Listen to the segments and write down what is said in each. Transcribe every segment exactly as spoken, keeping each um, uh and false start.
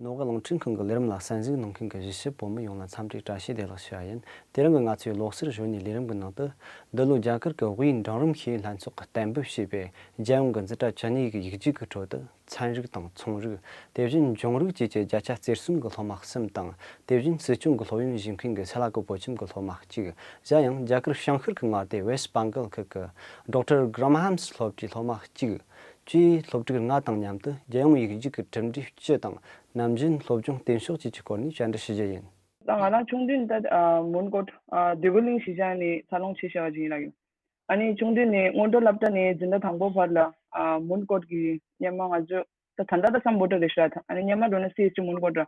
ནོར་གླིང་ཁྲིན་ཁང་གི་ལས་རིམ་ལ་གསན་གཟིགས་གནང་མཁན་གྱི་གཞིས་བྱེས་བོད་མི་ཡོངས་ལ་འཚམས་འདྲི་བཀྲ་ཤིས་བདེ་ལེགས་ཞུ་བ་ཡིན། དེ་རིང་གི་ང་ཚོའི་ལོ་གསར་གཞོན་ནུའི་ལས་རིམ་གྱི་ནང་དུ། འདི་ལོ་རྒྱ་གར་གྱི་དབུས་འབྲིང་རིམ་ཤེས་ཡོན་ལྷན་ཚོགས་ཀྱིས་གཏན་འབེབས་བྱས་པའི་རྒྱལ་ཡོངས་ཀྱི་འཛིན་གྲྭ་བཅུ་གཉིས་ཀྱི་ཡིག་རྒྱུགས་ཀྱི་ཁྲོད་དུ། ཚན་རིག་དང་ཚོང་རིག། དེ་བཞིན་འབྱུང་རིག་བཅས་ཀྱི་བརྒྱ་ཆ་རྩེར་སོན་གྱི་སློབ་མ་གསུམ་དང་། དེ་བཞིན་སྲིད་སྐྱོང་གི་སློབ་ཡོན་བཞེས་མཁན་གྱི་སུ་ལ་ཀོ་བོད་ཁྱིམ་གྱི་སློབ་མ་གཅིག། གཞན་ཡང་རྒྱ་གར་བྱང་ཤར་གྱི་མངའ་སྡེ་West Bengal ཁུལ་གྱི་Doctor Graham's སློབ་གྲྭའི་སློབ་མ་གཅིག་བཅས་སློབ་ཕྲུག་ལྔ་དང་མཉམ་དུ་རྒྱལ་ཡོངས་ཡིག་རྒྱུགས་ཀྱི་གྲུབ་འབྲས་སྤྱི་དང་ནམ་རྒྱུན་སློབ་སྦྱོང་རྟེན་གཞི་བཅས་ཀྱི་སྐོར་ནས་བཅར་འདྲི་ཞུ་རྒྱུ་ཡིན། ད་ང་རང་ཆུང་དུས་ནས་ད་ཨ་མོན་གྷོ་ཨ་འདོད་རྒུ་གླིང་གཞིས་ཆགས་ནས་འཚར་ལོངས་བྱས་བཞག་པ་ཅིག་ཡིན་ལགས་ཡིན། ཨ་ནི་ཆུང་དུས་ནས་སྔོན་འགྲོ་སློབ་གྲྭ་ནས་འཛིན་གྲྭ་དང་པོ་བར་ལ་ཨ་མོན་གྷོ་གི་སྔོན་མ་ང་ཚོ་ད་ད་ལྟ་ད་སམ་བྷོ་ཊ་རེད་ཤག་ཨ་ནི་སྔོན་མ་འགྲོ་ན་སི་ཨེཆ་ཊི་མོན་གྷོ་ཊ།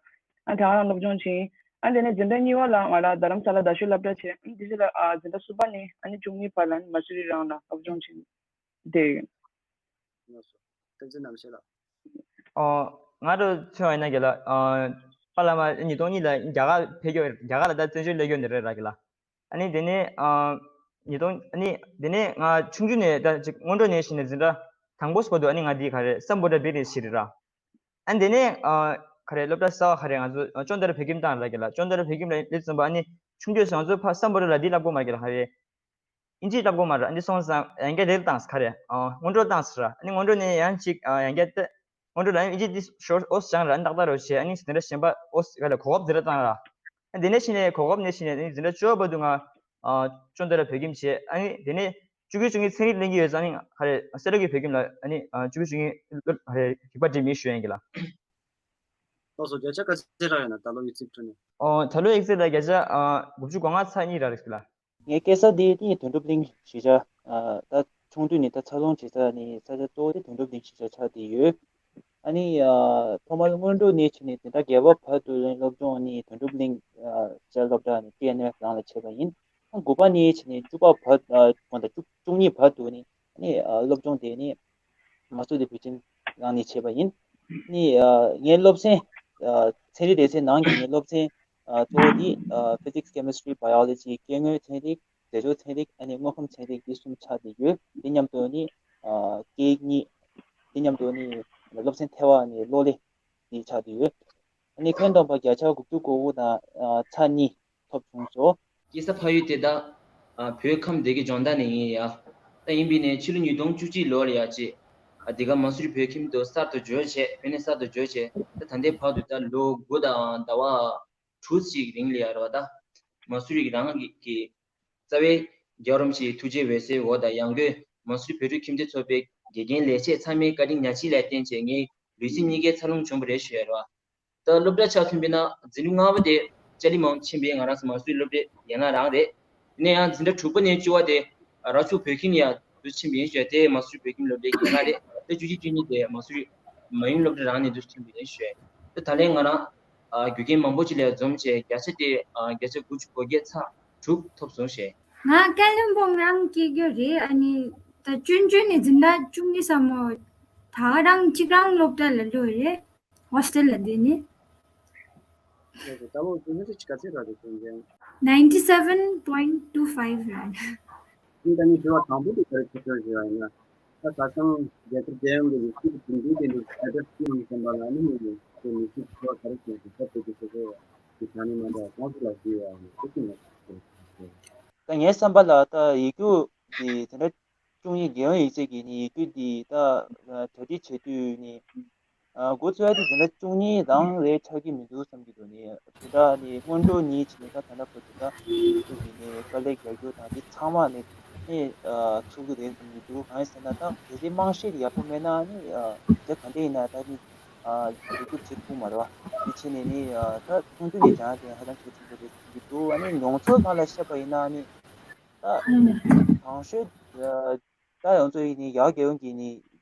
ཨ་དེ་ག་རང་སློབ་སྦྱོང་བྱས། ཨ་དེ་ནས་འཛིན་གྲྭ་གཉིས་པ་ལ་ང་རང་རྡ་རམ་ས་ལ་རྡ་ཤོད་སློབ་གྲྭ་བྱས། ཨ་ནི་དེ་རྗེས་ལ་ཨ་འཛིན་གྲྭ་གསུམ་པ་ནས་ཨ་ནི་བཅུ་གཉིས་བར་ལ་ཨ་ནི་མ་སུ་རི་རང་ལ་སློབ་སྦྱོང་བྱས་བསྡད་ཡོད། ལགས་སོ། བསྟན་འཛིན་རྣམ་ཤེས་ལགས། ཨོ། ང་རང་ཚོ་ཡིན་ན་གི་ལ། ཨ་པ་ལགས་མ་ཉིས་སྟོང་གཉིས་ལ་རྒྱ་གར་ཕེབས་ཀྱི་ཡོད། རྒྱ་གར་ལ་ད་བཙན་བྱོལ་སླེབས་ཀྱི་ཡོད་ནི་རེད་ར་གི་ལ། ཨ་ནི་དེ་ནས་ཨ་ཉིས་སྟོང་ཨ་ནི་དེ་ནས་ང་ཆུང་ཆུང་ནས་ད་ཅིག་སྔོན་འགྲོ་ནས་བྱས་ནས་འཛིན་གྲྭ་དང་པོ་སྐོར་དུ་ཨ་ནི་ང་འདི་ག་རེ་སམ་བྷོ་ཊ་བི་རེ་ཞིག་རེད་ར། ཨ་ནི་དེ་ནས་ཨ་ག་རེ་སློབ་གྲྭ་གསར་པ་ག་རེ་ང་ཚོ་ཨ་ཅོན་ཏ་ར་བོད་ཁྱིམ་བཏང་ར་གི་ལ། ཅོན་ཏ་ར་བོད་ཁྱིམ་ལ་སླེབས་ཙམ་པ་ཨ་ནི་ཆུང་དུས་སུ་ང་ཚོ་ཕ་སམ་བྷོ་ཊ་ལ་འདི་བསླབ་དགོས་མ་གི་ལ་ག་རེ། ཨིན་ཇི་བསླབ་དགོས་མ་རེད། ཨ་ནི་སོང་ཙང་ཡང་བསྐྱར་དེ་བཏང་ག་རེ། ཨ་སྔོན་འགྲོ་བཏང་ཟེར་ར། ཨ་ནི་སྔོན་འགྲོ་ནས་ཡང་ཅིག་ཨ་ཡང་བསྐྱར་དེ། སྔོན་འགྲོ་ལ་ཨིན་ཇི་འདི་ཤོར་ཨོ་སྦྱང་ར་ཏག་ཏག་རོ་བྱས། ཨ་ནི་འཛིན་གྲྭ་གཞན་པ་ཨོ་ག་ལ་གོ་སྐབས་འཛིན་གྲྭ་བཏང་ར། ཨ་དེ་ནས་ཕྱིན་ནས་གོ་སྐབས་ནས་ཕྱིན་ནས་ཨ་ནི་འཛིན་གྲྭ་བཅུ་པ་བར་དུ་ང་ཨ་ཅོན་ཏ་ར་བོད་ཁྱིམ་བྱས། ཨ་ནི་དེ་ནས་བཅུ་དགུ་བཅུ་གཉིས་ཚན་རིག་ལེན་གྱི་ཡོད་ཙང་ཨ་ནི་ག་རེ་སེ་ར་བོད་ཁྱིམ་ལ་ཨ་ནི་ཨ་བཅུ་དགུ་བཅུ་གཉིས་ག་རེ་རིག་པ་སྒྲིམ་ཡིན་ཞུ་ཡིན་གི་ལ། ལགས་སོ། བརྒྱ་ཆ་ག་ཚད་རག་ཡོད་ན་ད་ལོ་ཡིག་ཚད་ཁྲོད་ནས། ཨོ་ད་ལོ་ཡིག་ཚད་ལ་བརྒྱ་ཆ་ཨ་དགུ་བཅུ་གོ་ལྔ་ཚེག་གཉིས་རག་རེད་གི་ལ། ངའི་སྐྱེས་ས་དེ་དེ་དོན་གྲུབ་གླིང་གཞིས་ཆགས། ཨ་ད་ཆུང་དུས་ནས་ད་འཚར་ལོངས་བྱེད་ས་ནི་ས་ཆ་གཙོ་བོ་དེ་དོན་གྲུབ་གླིང་གཞིས་ཆགས་ཆགས་བསྡད་ཡོད། ཨ་ནི་ཨ་ཐོག་མར་སྔོན་འགྲོ་ནས་བྱས་ནས་དེ་འདྲ་བརྒྱད་པ་བར་དུ་ནི་སློབ་སྦྱོང་ནི་དོན་གྲུབ་གླིང་ཨ་གཞིས་ཆགས་སློབ་གྲྭ་ནི་ཊི་ཨེན་ཨེཕ་རང་ལ་བྱས་པ་ཡིན། ཨ་དགུ་པ་ནས་བྱས་ནས་བཅུ་པ་བར་ཨ་དགོངས་དག་བཅུ་བཅུ་གཉིས་བར་དུ་ནི་ཨ་ནི་ཨ་སློབ་སྦྱོང་དེ་ནི་མ་སུ་དེ་བུ་ཆེན་རང་ནས་བྱས་པ་ཡིན། ནི་ཨ་ངའི་སློབ་ཚན་ཨ་ཚན་རིག་སྡེ་ཚན་ནང་གི་ངའི་སློབ་ཚན་ཨ་གཙོ་བོ་དེ་ཨ་physics, chemistry, biology སྐྱེ་དངོས་ཚན་རིག་རྫས་སྦྱོར་ཚན་རིག་ཨ་ནི་དངོས་ཁམས་ཚན་རིག་འདི་གསུམ་ཆགས་བསྡད་ཡོད། འདི་མཉམ་དུ་ནི་ཨ་སྐད་གཉིས། འདི་མཉམ་དུ་ནི་སློབ་ཚན་ཐེ་བ་ནི་གློག་ཀླད་འདི་ཆགས་བསྡད་ཡོད། ཨ་ནི་ཁྱོན་བསྡོམས་པ་བརྒྱ་ཆ་དགུ་བཅུ་གོ་དགུ་དང་ཨ་ཚེག་གཉིས་ཐོབ་བྱུང་སོང་། སྐྱེས་ས་ཕ་ཡུལ་དེ་ད་ཨ་བོད་ཁམས་སྡེ་དགེ་ལྗོངས་མདའ་ནས་ཡིན་ཡ། ད་ཡིན་པས་ནས་ཕྱི་ལོ་ཉིས་སྟོང་བཅུ་གཅིག་ལོ་ལ་ཡ་ཅིག་ཨ་འདི་ག་མ་སུ་རི་བོད་ཁྱིམ་དུ་གསར་དུ་འབྱོར་བྱས། བོད་ནས་གསར་དུ་འབྱོར་བྱས། ད་ད་ལྟའི་བར་དུ་ད་ལོ་དགུ་དང་ཟླ་བ་དྲུག་ཅིག་རིང་ལ་ཡ་རེད་བ། ད་མ་སུ་རི་རང་གི་གི་རྩ་བའི་རྒྱལ་བ་རིན་པོ་ཆེའི་ཐུགས་རྗེ་འོད་ཟེར་འོག་དང་ཡང་སྒོས་མ་སུ་རི་བོད་ཕྲུག་ཁྱིམ་སྡེ་ཚོགས་པའི་དགེ་རྒན་ལས་བྱེད་ཚང་མའི་བཀའ་དྲིན་ཉག་གཅིག་ལ་བརྟེན་བྱས་ངའི་ལུས་སེམས་གཉིས་ཀའི་འཚར་ལོངས་བྱུང་བ་རེད་ཞུ་ཡ་རེད་བ། ད་སློབ་གྲྭ་ཆ་མཚོན་པ་ཡིན་ན་འཛིན་གྲྭ་ལྔ་པ་དེ་ལྕགས་རི་མང་ཕྱིན་པའི་ང་རང་ཚོ་མ་སུ་རི་སློབ་གྲྭའི་ཡན་ལག་རང་རེད། ཡིན་ན་ཡང་འཛིན་གྲྭ་དྲུག་པ་ནས་བཅུ་པ་དེ་ར་ཆུ་བོད་ཁྱིམ་ཡ་དུ་ཕྱིན་པ་ཡིན་ཞུ་ཡ། དེ་མ་སུ་རི་བོད་ཁྱིམ་སློབ་གྲྭའི་ཡན་ལག་རེད། ད་བཅུ་གཅིག་བཅུ་གཉིས་དེ་མ་སུ་རི་མ་ཡུམ་སློབ་གྲྭ་རང་ནས་དུ་ཕྱིན་པ་ཡིན་ཞུ་ཡ། ད་ད་ལན་ང་རང་ཨ་རྒྱུ་རྐྱེན་མང་པོ་ཅིག་ལ་འཛོམས་བྱས་བརྒྱ་ཆ་དེ་ཨ་བརྒྱ་ཆ་དགུ་བཅུ་གོ་བརྒྱད་ཚེག་དྲུག་ཐོབ་སོང་ཞེས། ང་ཀ་ལིམ་པོང་རང་སྐྱེས་རྒྱུ་རེད། ཨ་ནི་ད་ཆུང་ཆུང་ནས་འཛིན་གྲྭ་བཅུ་གཉིས་ཙམ་མོ་ད་ག་རང་གཅིག་རང་སློབ་གྲྭ་ལ་སླེབས་རེད། ཧོ་སི་ཊེལ་ལ་བསྡད་ནས། ད་ལོ་བརྩོན་འགྲུས་ག་ཚད་རག་རེད་ཁྱོད་ཀྱང་། ninety seven point two five རེད། ཁྱེད་ད་ནི་དྲི་བ་དང་པོ་དེ་ག་རེ་ཞུ་འདོད་ཞུ་བ་ཡིན་ན། ད་ཁ་སང་རྒྱལ་ཁབ་རྒྱལ་ཡོངས་ཀྱི་ཡིག་རྒྱུགས་ཀྱི་གྲུབ་འབྲས་དེ་འདྲ་ག་འདྲ་ཞིག་ཡིན་བསམ་པ་ལ་ནི་མི་ཡོད་དེ་མི་ཤེས་དྲི་བ་ག་རེ་བྱས་ཏེ་ཐབས་བྱེད་ཀྱི་ཞུ་དགོས་ཀྱི་ད་ནི་མ་འདྲ་གོང་ཞུ་ལ་ཞུ་ཡ་ཡིན་ཨེ་ཅི་ན། ད་ངའི་བསམ་པ་ལ་ད་ཡིག་རྒྱུགས་དེ་དེ་འདྲ་བཅུ་གཉིས་རྒྱལ་ཡོངས་ཡིག་ཚད་ཀྱི་ནི་ཡིག་རྒྱུགས་འདི་ད་གྲ་སྒྲིག་བྱེད་དུས་ནི་འགོ་ཚུགས་ཡ་དེ་འཛིན་གྲྭ་བཅུ་གཉིས་རང་རེད་ཆགས་ཀྱི་མི་འདུག་བསམ་གྱི་འདུག་ནི་དེ་འདྲ་ནི་སྔོན་འགྲོ་གཉིས་བྱས་ནས་ད་ད་ལྟ་བར་དུ་ད་ཡིག་རྒྱུགས་ཀྱི་ནི་དཀའ་ལས་རྒྱག་རྒྱུ་དང་དེ་ཚང་མ་ནི་ནི་ཚུགས་ཀྱི་རེད་བསམ་གྱི་འདུག་གང་ཡིན་ཟེར་ན་ད་གལ་སྲིད་རྨང་གཞི་དེ་ཡག་པོ་མེད་ན་ནི་དེ་ག་འདྲ་ཡིན་ན་ད་ནི་ཡིག་རྒྱུགས་བྱེད་ཐུབ་མ་རེད་བ། དེ་བྱས་ནས་ནི་ད་ཆུང་དུས་ནས་སྦྱངས་ཡ་དེ་ཧ་ཅང་གལ་ཆེན་པོ་རེད་བསམ་གྱི་འདུག་ཨ་ནི་མྱོང་ཚོར་སྒང་ལ་བཤད་པ་ཡིན་ན་ནི། ད་དང་ཤོས་ད་ང་ཚོ་ཡིན་ནི་ཡར་རྒྱལ་ཡོངས་ཀྱི་ནི་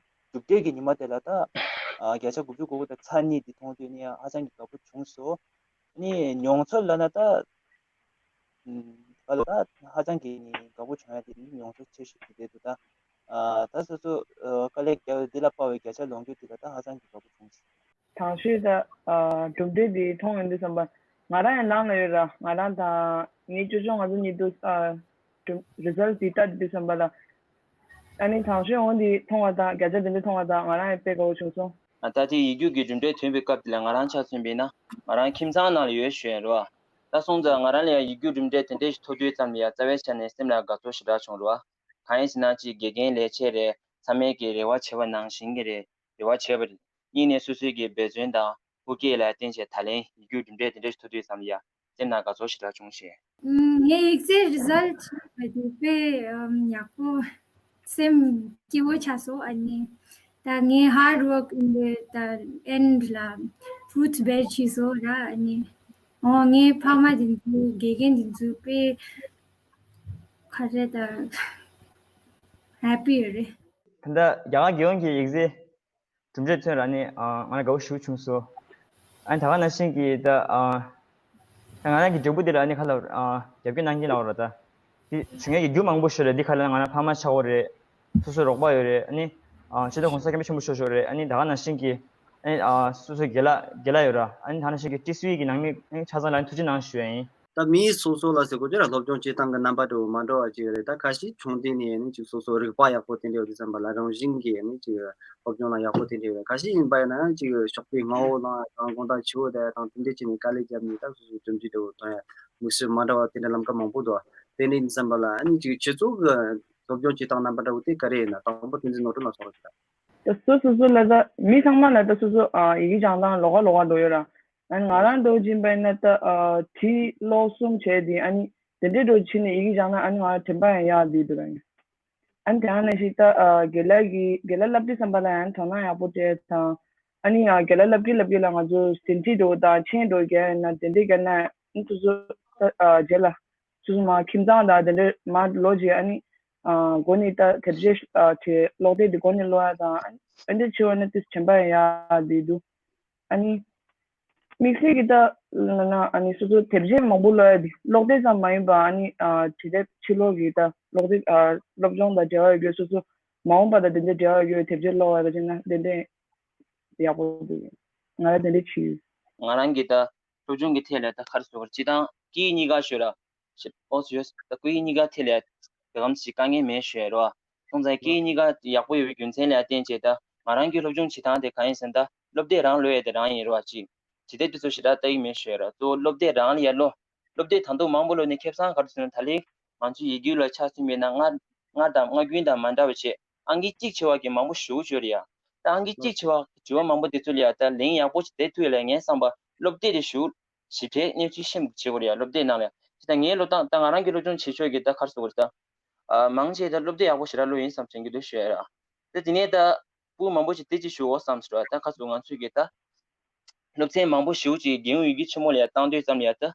གྲུབ་འབྲས་ཀྱི་ཉི་མ་དེ་ལ་ད་བརྒྱ་ཆ་དགུ་བཅུ་གོ་དགུ་དང་ཚེག་གཉིས་འདི་མཐོང་དུས་ནི་ཧ་ཅང་གི་དགའ་པོ་བྱུང་སོང་། ནི་མྱོང་ཚོར་ལབ་ན་ད་ཨ་ལ་ད་ཧ་ཅང་གི་ནི་དགའ་པོ་བྱུང་ཡ་དེ་ནི་མྱོང་ཚོར་ཆེ་ཤོས་ཀྱི་རེད་འདུག་ད་ད་སོ་སོ་དཀའ་ལས་བརྒྱབ་འདི་ལ་དཔག་པའི་བརྒྱ་ཆ་ལོངས་སྤྱོད་དེ་ལ་ད་ཧ་ཅང་གི་དགའ་པོ་བྱུང་སོང་། དང་ཤོས་ད་ཨ་གྲུབ་འབྲས་འདི་མཐོང་ཡོང་དུས་ཙམ་པ་ང་རང་ཡང་ནང་ལ་ཡོད་ར། ང་རང་དང་ངའི་ཅོ་ཅོ་ང་ཚོ་གཉིས་འདུག་ཨ་གྲུབ་རི་ཛལ་འདི་ལྟ་དུས་ཙམ་པ་ལ་ ཨ་ནི་དང་ཤོས་འོང་འདི་མཐོང་བ་དང་བརྒྱ་ཆ་དེ་འདྲ་མཐོང་བ་དང་ང་རང་ཡང་དཔེ་དགའ་བོ་བྱུང་སོང་། ད་ལྟའི་ཡིག་རྒྱུགས་ཀྱི་གྲུབ་འབྲས་ཐོན་པའི་སྐབས་དེ་ལ་ང་རང་ཆ་མཚོན་པས་ན་ང་རང་ཁྱིམ་ཚང་ནང་ལ་ཡོད་ཞུ་ཡ་རེད་བ། ད་སོང་ཙང་ང་རང་ལ་ཡང་ཡིག་རྒྱུགས་གྲུབ་འབྲས་དེ་འདྲ་ཞིག་ཐོབ་དུས་ཙམ་ལ་ཡང་རྩ་བའི་ཆ་ནས་སེམས་ལ་དགའ་ཚོར་ཞེ་དྲག་བྱུང་རེད་བ། གང་ཡིན་ཟེར་ན་ཅིག་དགེ་རྒན་ལས་བྱེད་རེད་ཚང་མས་ཀྱི་རེ་བ་བྱས་པ་ནང་བཞིན་གྱི་རེད། རེ་བ་བྱས་པ་རེད། གཉིས་ནས་སོ་སོའི་གི་འབད་བརྩོན་དང་ཧུར་སྐྱེད་ལ་བརྟེན་བྱས་ད་ལན་ཡིག་རྒྱུགས་གྲུབ་འབྲས་དེ་འདྲ་ཞིག་ཐོབ་དུས་ཙམ་ལ་ཡ་སེམས་ནང་དགའ་ཚོར་ཞེ་དྲག་བྱུང་ཞེས། ངའི་ཡིག་ཚད་རི་ཛལ་ཊི་བྱས་པ་དེ་དཔེ་ཡག་པོ་སེམས་སྐྱིད་པོ་ཆགས་སོང་། ཨ་ནི་ད་ངའི་ཧར་ཌི་ཝོརྐ་ཨིན་པའི་ད་ཨེན་ཌི་ལ་ཕུ་རུ་ཊི་སི་བེར་བྱས་སོང་ར། ཨ་ནི་འོ་ངའི་ཕ་མ་དེ་ཚོ་དགེ་རྒན་དེ་ཚོ་དཔེ་ག་རེ་ད་ཧེ་པི་ཡོད་རེད། ད་ལྟ་རྒྱ་གར་རྒྱལ་ཡོངས་ཀྱི་ཡིག་ཚད་གྲུབ་འབྲས་ཐོན་ར་ནི་ང་ལ་དགའ་བོ་ཞེ་པོ་བྱུང་སོང་། ཨ་ནི་ད་ག་ནང་བཞིན་གྱི་ད་ང་རང་གི་མགྲོན་པོ་འདི་ལ་ནི་ཁ་ལ་རྒྱབ་སྐྱོར་གནང་མཁན་ལ་འོ་ར་ད་འདི་བྱུང་ཡས་ཀྱི་རྒྱུ་མང་པོ་ཞིག་རེད། འདི་ཁ་ལ་ང་རང་ཕ་མ་ཆགས་པོ་རེད། སོ་སོའི་རོགས་པ་ཡོད་རེད། ཨ་ནི་ཆེ་མཐོ་གོང་ས་སྐྱབས་མགོན་ཆེན་པོ་མཆོག་ཞུ་རེད། ཨ་ནི་ད་ག་ནང་བཞིན་གྱི་ཨ་ནི་སོ་སོའི་རྒན་ལགས་རྒན་ལགས་ཡོད་ར། ཨ་ནི་ད་ག་ནང་བཞིན་གྱི་ཊི་སི་ཝི་གི་ནང་མི་ཆ་ཚང་ལ་ཐུགས་རྗེ་གནང་ཞུ་ཡ་ཡིན། ད་མི་སོ་སོ་ལ་ཟེར་དགོས་ཀྱི་ར་སློབ་སྦྱོང་བྱེད་སྟངས་ཀྱི་རྣམ་པ་འདྲ་བོ་མ་འདྲ་བ་ཅིག་རེད། ད་ཁ་ཤས་ཆུང་དུས་ནས་ནི་ཅིག་སོ་སོ་རིག་པ་ཡག་པོ་དེ་འདྲ་ཡོད་དུས་ཙམ་པ་ལ་རང་བཞིན་གྱིས་ནི་ཅིག་སློབ་སྦྱོང་ལ་ཡག་པོ་དེ་འདྲ་ཡོད་རེད། ཁ་ཤས་ཡིན་པ་ཡིན་ན་ཅིག་ཞོགས་པའི་སྔ་པོ་ལངས་ཡ་དང་དགོང་དག་ཕྱི་པོ་བསྡད་ཡ་དང་དེ་འདྲ་བྱས་ནས་དཀའ་ལས་བརྒྱབ་ནས་ད་སོ་སོའི་གྲུབ་འབྲས་འདྲ་བོ་ཐོན་ཡ་དམིགས་སུ་མ་འདྲ་བ་དེ་འདྲ་ལམ་ཁ་མང་པོ་འདུག་དེ་འདྲ་ཡིན་དུས་ཙམ་པ་ལ་ནི་ཅིག་ཁྱེད་ཚོ་གི་སློབ་སྦྱོང་བྱེད་སྟངས་རྣམ་པ་འདྲ་བོ་དེ་ག་རེ་ཡིན་ན་དང་པོ་དེ་ཚོའི་ནོར་འཁྲུལ་ལ་སོགས་རེད། ད་སོ་སོ་སོ་ལ་ད་མི་ཚང་མ་ལ་ད་སོ་སོ་ཡི་གེ་སྦྱང་སྟངས་ལོགས་ཀ་ལོགས་ཀ་འགྲོ་ཡོད་ར། ཨ་ནི་ང་རང་འདྲ་བོ་ཅིག་ཡིན་པ་ཡིན་ན་ད་བྲིས་ཀློག་གསུམ་བྱས་དེ་ཨ་ནི་དེ་འདྲའི་འདྲ་བོ་བྱས་ནས་ཡི་གེ་སྦྱང་ན་ཨ་ནི་ང་དྲན་པ་ཡང་ཡག་བསྡད་འདུག་ར། ཨ་ནི་དེ་ཡང་ནང་བཞིན་ད་རྒན་ལགས་ཀྱིས་རྒན་ལགས་བསླབ་དུས་ཙམ་པ་ལ་ཡང་དོ་སྣང་ཡག་པོ་སྤྲད་དང་། ཨ་ནི་ཡང་རྒན་ལགས་བསླབ་ཀྱི་བསླབ་ཀྱི་ལ་ང་ཚོ་ཟིན་བྲིས་འདྲ་བོ་དང་མཆན་འདྲ་བོ་རྒྱག་ཡིན་ན་དེ་འདྲའི་རྒྱག་ན་ཨ་ནི་སོ་སོ་ད་རྗེས་ལ་སོ་སོ་མ་ཁྱིམ་ཚང་དང་དེ་འདྲའི་མ་ལོ་རྗེས་ཨ་ནི་འགོ་ནས་ད་དེབ་ཆས་བྲིས་ཀློག་དེབ་དེ་འགོ་ནས་ཀློག་ཡ་དང་ཨ་འདྲ་བྱས་པ་ན་དེ་དྲན་པ་ཡང་ཡག་བསྡད་འདུག་ཨ་ནི། དམིགས་བསལ་གྱི་ད་ལབ་ན་ཨ་ནི་སོ་སོ་དེབ་ཆས་མང་པོ་ཀློག་ཡ་དེ་ཀློག་དེབ་ཙམ་མ་ཡིན་པ་ཨ་ནི་ཨ་བྲིས་དེབ་ཕྱི་ལོགས་ཀྱི་ད་ཀློག་དེབ་ཨ་སློབ་སྦྱོང་དང་འབྲེལ་བ་ཡོད་རྒྱུ་སོ་སོ་མ་འོངས་པ་དང་དེ་འདྲའི་འབྲེལ་བ་ཡོད་དེབ་ཆས་ཀློག་ཡ་ད་བྱས་ན་དེ་འདྲའི་ཡག་པོ་འདུག་ང་ལ་དེ་འདྲའི་བྱས་ཡོད། ང་རང་གི་ད་སློབ་སྦྱོང་གི་ཐད་ལ་ད་ག་རེ་ཟེར་དགོས་རེད། སྤྱིར་བཏང་སྐད་ཡིག་གཉིས་ཀ་ཤོད་ར། ཞེས་ཨོ་སི་ཡོད་ད་སྐད་ཡིག་གཉིས་ཀ་ཐད་ལ་དེ་གམ་ཞིག་དཀའ་ངལ་མེད་ཞུ་ཡ་རོ། སོང་ཙང་སྐད་ཡིག་གཉིས་ཀ་ཡག་པོ་ཡོད་པའི་རྒྱུ་མཚན་ལ་བརྟེན་བྱས་ད་ང་རང་གི་སློབ་སྦྱོང་བྱེད་སྟངས་དེ་གང་ཡིན་ཟེར་ན་ད་སློབ་དེབ་རང་ཀློག་ཡ་དེ་རང་ཡིན་རོ། ཅིག་བྱེད་དེབ་དེ་ཚོ་ཞེ་དྲག་ལྟ་གི་མེད་ཞུ་ཡ་རོ། གཙོ་བོ་སློབ་དེབ་རང་ལ་ཡ་ཀློག་སློབ་དེབ་ད་དུང་མང་པོ་ཀློག་ནས་ཁེ་བཟང་ག་རེ་ཟེར་ན་ད་ལན་ང་ཚོའི་ཡི་གེ་ལ་ཆ་མཚོན་པ་ཡིན་ན་སྔར་སྔར་དང་སྔ་རྒྱུན་དང་མ་འདྲ་བ་བྱས་ཨང་ཀི་གཅིག་བྱས་པ་གི་མང་པོ་ཞེ་པོ་ཅིག་ཡོད་རེད་ཡ། ད་ཨང་ཀི་གཅིག་བྱས་པ་བྱས་པ་མང་པོ་དེ་ཚོ་ལ་ཡ་ད་ལན་ཡག་པོ་ཅིག་བསྡད་ཐུབ་ཡ་ལ་ངས་བསམ་པ་སློབ་དེབ་དེ་ཞེ་པོ་ཞིབ་ཕྲའི་གནས་ཚུལ་ཤེས་བྱེད་དགོས་རེད་ཡ། སློབ་དེབ་ནང་ལ་ཡ་ཅི་ད་ངའི་སློབ་སྟངས་ད་ང་རང་གི་སློབ་སྦྱོང་བྱེད་ཕྱོགས་ཀྱི་ད་ག་རེ་ཟེར་དགོས་རེད་ད། ཨ་མང་ཆེ་ད་སློབ་དེབ་ཡག་པོ་ཞེ་དྲག་ཀློག་ཡིན་བསམ་དྲན་གྱི་འདུག་ཞུ་ཡ་ར། ད་དེ་ནས་ད་སྤུ་མང་པོ་ཞིག་དེ་ཅིག་ཞུ་འོ་བསམ་ཟེར་བ་ད་ག་རེ་ཟེར་ང་ཚོས་ཀྱི་ད། སློབ་ཚན་མང་པོ་ཞེ་པོ་ཅིག་རྒྱལ་ཡོངས་ཡི་གེ་ཆེན་མོ་ལ་ཡ་བཏང་དུས་ཙམ་ལ་ཡ་ད།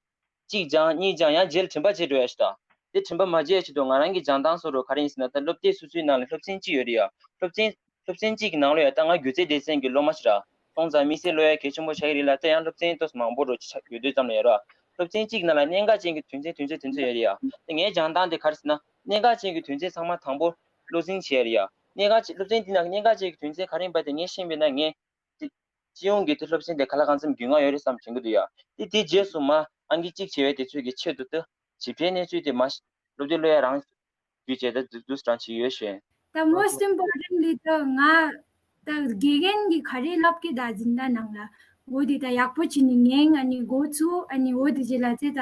གཅིག་སྦྱང་གཉིས་སྦྱང་ཡང་རྗེས་ལ་དྲན་པ་བརྗེད་འགྲོ་ཡ་ཞིག་ད། དེ་དྲན་པ་མ་བརྗེད་ཡ་ཆེད་དུ་ང་རང་གི་སྦྱང་སྟངས་སོགས་རུ་ག་རེ་ཡིན་ཟེར་ན་ད་སློབ་དེབ་སོ་སོའི་ནང་ལ་སློབ་ཚན་གཅིག་ཡོད་རེད་ཡ། སློབ་ཚན་སློབ་ཚན་གཅིག་གི་ནང་ལ་ཡ་ད་ང་སྒྱུ་རྩལ་སྡེ་ཚན་གྱི་སློབ་མ་ཞིག་ར། སོང་ཙང་དམིགས་བསལ་ཀློག་ཡ་གལ་ཆེན་པོ་ཆགས་ཀྱི་རེད་ལ་ད་ཡང་སློབ་ཚན་ཏོག་ཙམ་མང་པོ་རུ་ཆགས་ཡོད་དུས་ཙམ་ལ་ཡ་ར། སློབ་ཚན་གཅིག་ནང་ལ་གནད་འགག་ཅན་གྱི་དོན་ཚན་དོན་ཚན་དོན་ཚན་ཡོད་རེད་ཡ། ད་ངའི་སྦྱང་སྟངས་དེ་ག་རེ་ཟེར་ན་གནད་འགག་ཅན་གྱི་དོན་ཚན་ཚང་མ་དང་པོ་བློ་འཛིན་བྱེད་ཡ་རེད་ཡ། གནད་འགག་ཅན་སློབ་ཚན་འདི་ནང་གི་གནད་འགག་ཅན་གྱི་དོན་ཚན་ག་རེ་ཡིན་པ་དེ་ངས་ཤེས་པས་ན་ངས། སྤྱི་ཡོངས་ཀྱི་དེ་སློབ་ཚན་དེ་ག་ལ་གང་འཚམ་རྒྱུས་མངའ་ཡོད་རེད་བསམ་དྲན་གྱི་འདུག་ཡ། དེ་དེའི་རྗེས་སུ་མ་ཨང་ཀི་གཅིག་བྱས་པའི་དེ་ཚོའི་གི་ཆེད་དུ་དེ་ཞིབ་ཕྲའི་གནས་ཚུལ་དེ་མ་སློབ་དེབ་ཀློག་ཡ་རང་རྒྱུས་བྱས་ད་འདུག་འདུག་རང་བྱས་ཡོད་ཞེས། ད་most importantly ད་ང་ད་དགེ་རྒན་གྱིས་ག་རེ་བསླབ་ཀྱི་ད་འཛིན་གྲྭ་ནང་ལ་འོ་དེ་ད་ཡག་པོ་བྱས་ནས་ངས་ཨ་ནི་འགོ་ཚུགས་ཨ་ནི་འོ་དེ་རྗེས་ལ་ཚེ་ད་